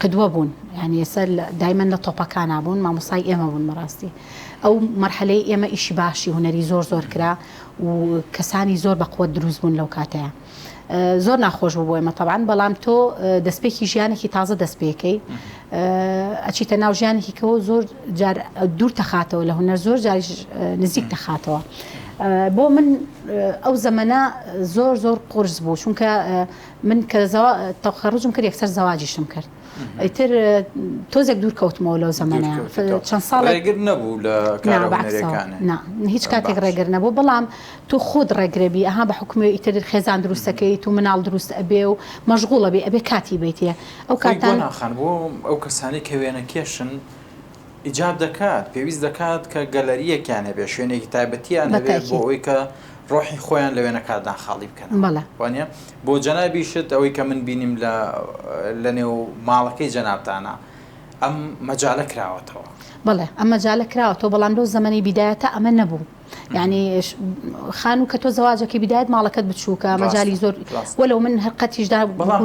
قدوە بوون یانی ئێستا دایمەن لە تۆپەکانا بوون مامۆستای ئێمە بوون بەڕاستی ئەو مەرحەلەی ئێمە ئیشی باشی هونەری زۆر زۆر کرا و کەسانی زۆر بە قوت دروست بوون لەو کاتەیە زۆر ناخۆش بوو بۆ ئێمە تەبعەن بەڵام تۆ دەستپێکی ژیانێکی تازە دەست پێکەی ئەچیتە ناو ژیانێکی کەەوە زۆر جار دوور تەخاتەوە لە هونەر زۆر جاریش نزیک تەخاتەوە بۆ من ئەو زەمەنە زۆر زۆر قورس بوو چونکە من کە تەخەڕجم کرد یەکسەر زەواجیشم کرد ئیتر تۆزێک دوور کەوتمەوە لەو زەمەنە چەند ساڵ ڕێگر نەبوو لە کارە هونەریەکانت؟ نا هیچ کاتێک ڕێگر نەبوو بەڵام تۆ خۆت ڕێگرەبی ئەها بە حوکمی ئیتر خێزان دروستەکەیت و مناڵ دروست ئەبێ و مەشغوڵە بێ ئەبێ کاتی بیتێ ئەو کاتان خان بۆ ئەو کەسانی کە وێنەکێشن ئیجاب دەکات پێویست دەکات کە گەلەریەکیان هەبێ شوێنێکی تایبەتیان هەبێ بۆ ئەوەی کە ڕۆحی خۆیان لە وێنەکاندا خاڵی بکەن وانە بۆ جەنابیشت ئەوەی کە من بینیم لە لە نێو ماڵەکەی جەنابتانە ئەم مەجالە کراوەتەوە. بەڵێ ئەم مەجالە کراوەتەوە بەڵام لەو زەمەنی بیدایەتە ئەمە نەبوو. یعنی خانوو کە تۆ زەواجەکەی بیدایەت ماڵەکەت بچووکە مەجالی زۆر وەلو من هەر قەتیشدا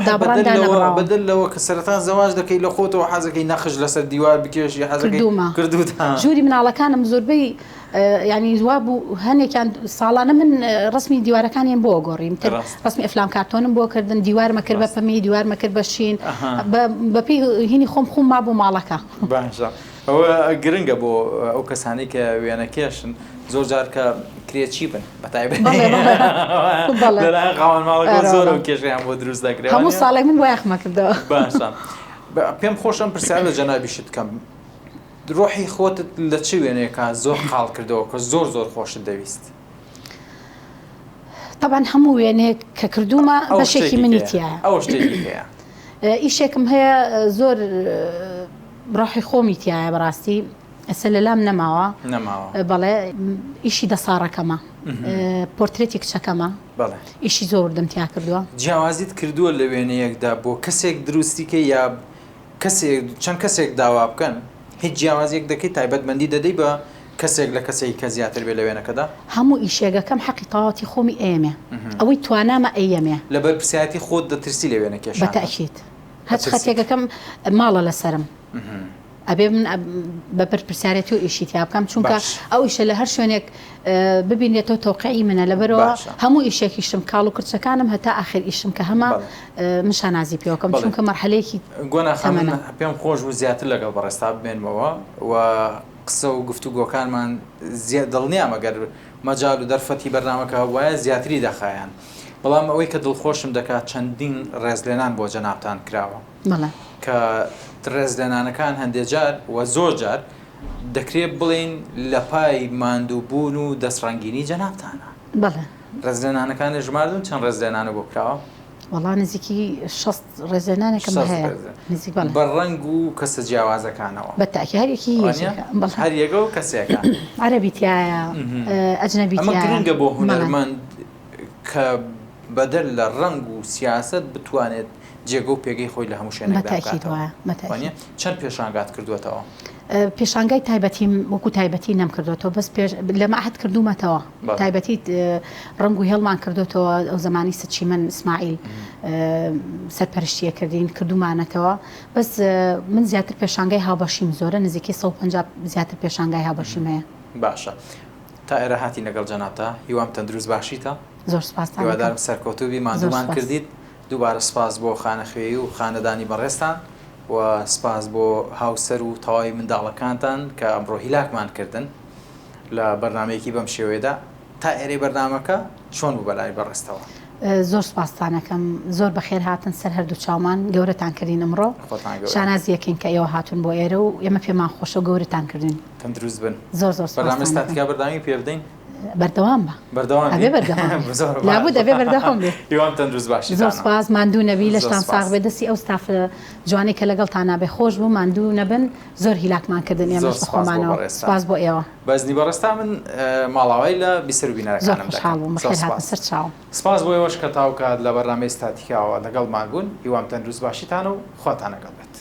دابڕاندا نەبڕاوە. بەدەر لەوە کە سەرەتا زەواج دەکەی لە خۆتەوە حەزەکەی نەخش لەسەر دیوار بکێشی حەزەکەی کردوومە کردووتە. ژووری مناڵەکانم زۆربەی یانی وابوو هەنێکیان ساڵانە من ڕسمی دیوارەکانیان بۆ گۆڕیم تر ڕسمی ئەفلام کارتۆنم بۆ کردن دیوارمە کرد بە پەمی دیوارمە کرد بە شین بەپی هینی خۆم خۆم ما بۆ ماڵەکە. باشە ئەوە گرنگە بۆ ئەو کەسانی کە وێنەکێشن زۆر جار کە کرێچی بن بەتایبەت لەلایەن خاوەن ماڵەکە زۆر ئەو کێشەیان بۆ دروست دەکرێت هەموو ساڵێک من بۆیاخمە کردەوە. باشە پێم خۆشە ئەم پرسیارە لە جەنابیشت بکەم ڕۆحی خۆتت لە چ وێنەیەکا زۆر قاڵ کردەوە کە زۆر زۆر خۆشت دەویست؟ تەبعەن هەموو وێنەیەک کە کردوومە بەشێکی منی تیایە. ئەوە شتێکی هەیە. ئیشێکم هەیە زۆر ڕۆحی خۆمی تیایە بەڕاستی ئێستا لەلام نەماوە. نەماوە. بەڵێ ئیشی دەساڕەکەمە. پۆرترێتی کچەکەمە. بەڵێ. ئیشی زۆر وردم تیا کردووە. جیاوازیت کردووە لە وێنەیەکدا بۆ کەسێک دروستی کەی یا کەسێک چەند کەسێک داوا بکەن هیچ جیاوازیەک دەکەی تایبەتمەندی دەدەی بە کەسێک لە کەسێکی کە زیاتر بێ لە وێنەکەدا؟ هەموو ئیشێک ئەکەم حەقی تەواوەتی خۆمی ئەیەمێ ئەوەی توانامە ئەیەمێ. لە بەرپرسیارەتی خۆت دەترسی لە وێنە کێشاندا؟ بە تەئکید هەچ خەتێک ئەکەم ماڵە لەسەرم. ئەبێ من بە بەرپرسیارێتی و ئیشی تیا بکەم چونکە ئەو ئیشە لە هەر شوێنێک ببینێتەوە تەوقعی منە لەبەرەوە هەموو ئیشێکیشم کاڵ و کرچەکانم هەتا ئاخر ئیشم کە هەمە من شانازی پێوەکەم چونکە مەرحەلەیەکی گۆنا خانم پێم خۆش بوو زیاتر لەگەڵ بەڕێزتا بمێنمەوە و قسە و گفتوگۆکانمان دڵنیام ئەگەر مەجال و دەرفەتی بەرنامەکە هەبوایە زیاتری دەخایان بەڵام ئەوەی کە دڵخۆشم دەکات چەندین ڕێزلێنان بۆ جەنابتان کراوە کە ڕێزلێنانەکان هەندێ جار و زۆر جار دەکرێت بڵێین لە پای ماندووبوون و دەستڕەنگینی جەنابتانە. بەڵێ. ڕێزلێنانەکانت ژماردوون چەند ڕێزلێنانە بۆ کراوە؟ وەڵا نزیکی 60 ڕێزلێنانێکم هەیە. نزیک بەڵێ. بە ڕەنگ و کەسە جیاوازەکانەوە. بە تاکی هەر یەکی یەکێکە. بەڵێ. هەر یەکە و کەسێکە. عەرەبی تیایە، ئەجنەبی تیایە. ئەمە گرنگە بۆ هونەرمەند کە بەدەر لە ڕەنگ و سیاسەت بتوانێت جێگە و پێگەی خۆی لە هەموو شوێنێکدا بکاتەوە. وانیە؟ چەند پێشانگات کردووەتەوە؟ پێشانگای تایبەتیم وەکو تایبەتی نەمکردووەتەوە بەس پێش لە مەعهەد کردوومەتەوە تایبەتی ڕەنگ و هێڵمان کردووەتەوە ئەو زەمانی ست چیمەن ئیسماعیل سەرپەرشتیە کردین کردوومانەتەوە بەس من زیاتر پێشانگای هاوبەشیم زۆرە نزیکەی 150 زیاتر پێشانگای هاوبەشیم هەیە. باشە تا ئێرە هاتین لەگەڵ جەنابتا هیوام تەندروست باشیتە. زۆر سوپاستان دەکەم. هیوادارم سەرکەوتوو بی ماندوومان کردیت. دووبارە سپاس بۆ خانەخوێی و خانەدانی بەڕێزتان و سپاس بۆ هاوسەر و تەواوی منداڵەکانتان کە ئەمڕۆ هیلاکمان کردن لە بەرنامەیەکی بەم شێوەیەدا. تا ئێرەی بەرنامەکە چۆن بوو بەلای بەڕێزتەوە؟ زۆر سپاستان ئەکەم زۆر بەخێر هاتن سەر هەردوو چاومان گەورەتان کردین ئەمڕۆ خۆتان گەورە. شانازی ئەکەین کە ئێوە هاتوون بۆ ئێرە و ئێمە پێمان خۆشە و گەورەتان کردین. تەندروست بن. زۆر زۆر سپاستان بەرنامەی ئەکەم. ستاتیکا بەردەوامی پێ بدەین؟ بەردەوام بە. بەردەوام ئەبێ بەردەوام بێ. زۆر لابد ئەبێ بەردەوام بێ. هیوام تەندروست باشیتانە. زۆر سپاس ماندوو نەبی لەشتان ساغ بێ دەستی ئەو ستافە جوانەی کە لەگەڵتانا بێ خۆش بوو ماندوو نەبن زۆر هیلاکمان کردن ئێمەش بە خۆمانەوە سپاس بۆ ئێوە. بەزنی بەڕێزتان من ماڵاوای لە بیسەر و زۆر بینەرەکانم خۆشحاڵ دەکەم. بووم زۆر بەخێر هاتن سپاس. سەر چاوم. سپاس بۆ ئێوەش کە تاوکات لە بەرنامەی ستاتیکاوە لەگەڵمان بوون هیوام تەندروست باشیتانە و خواتان لەگەڵ بێت.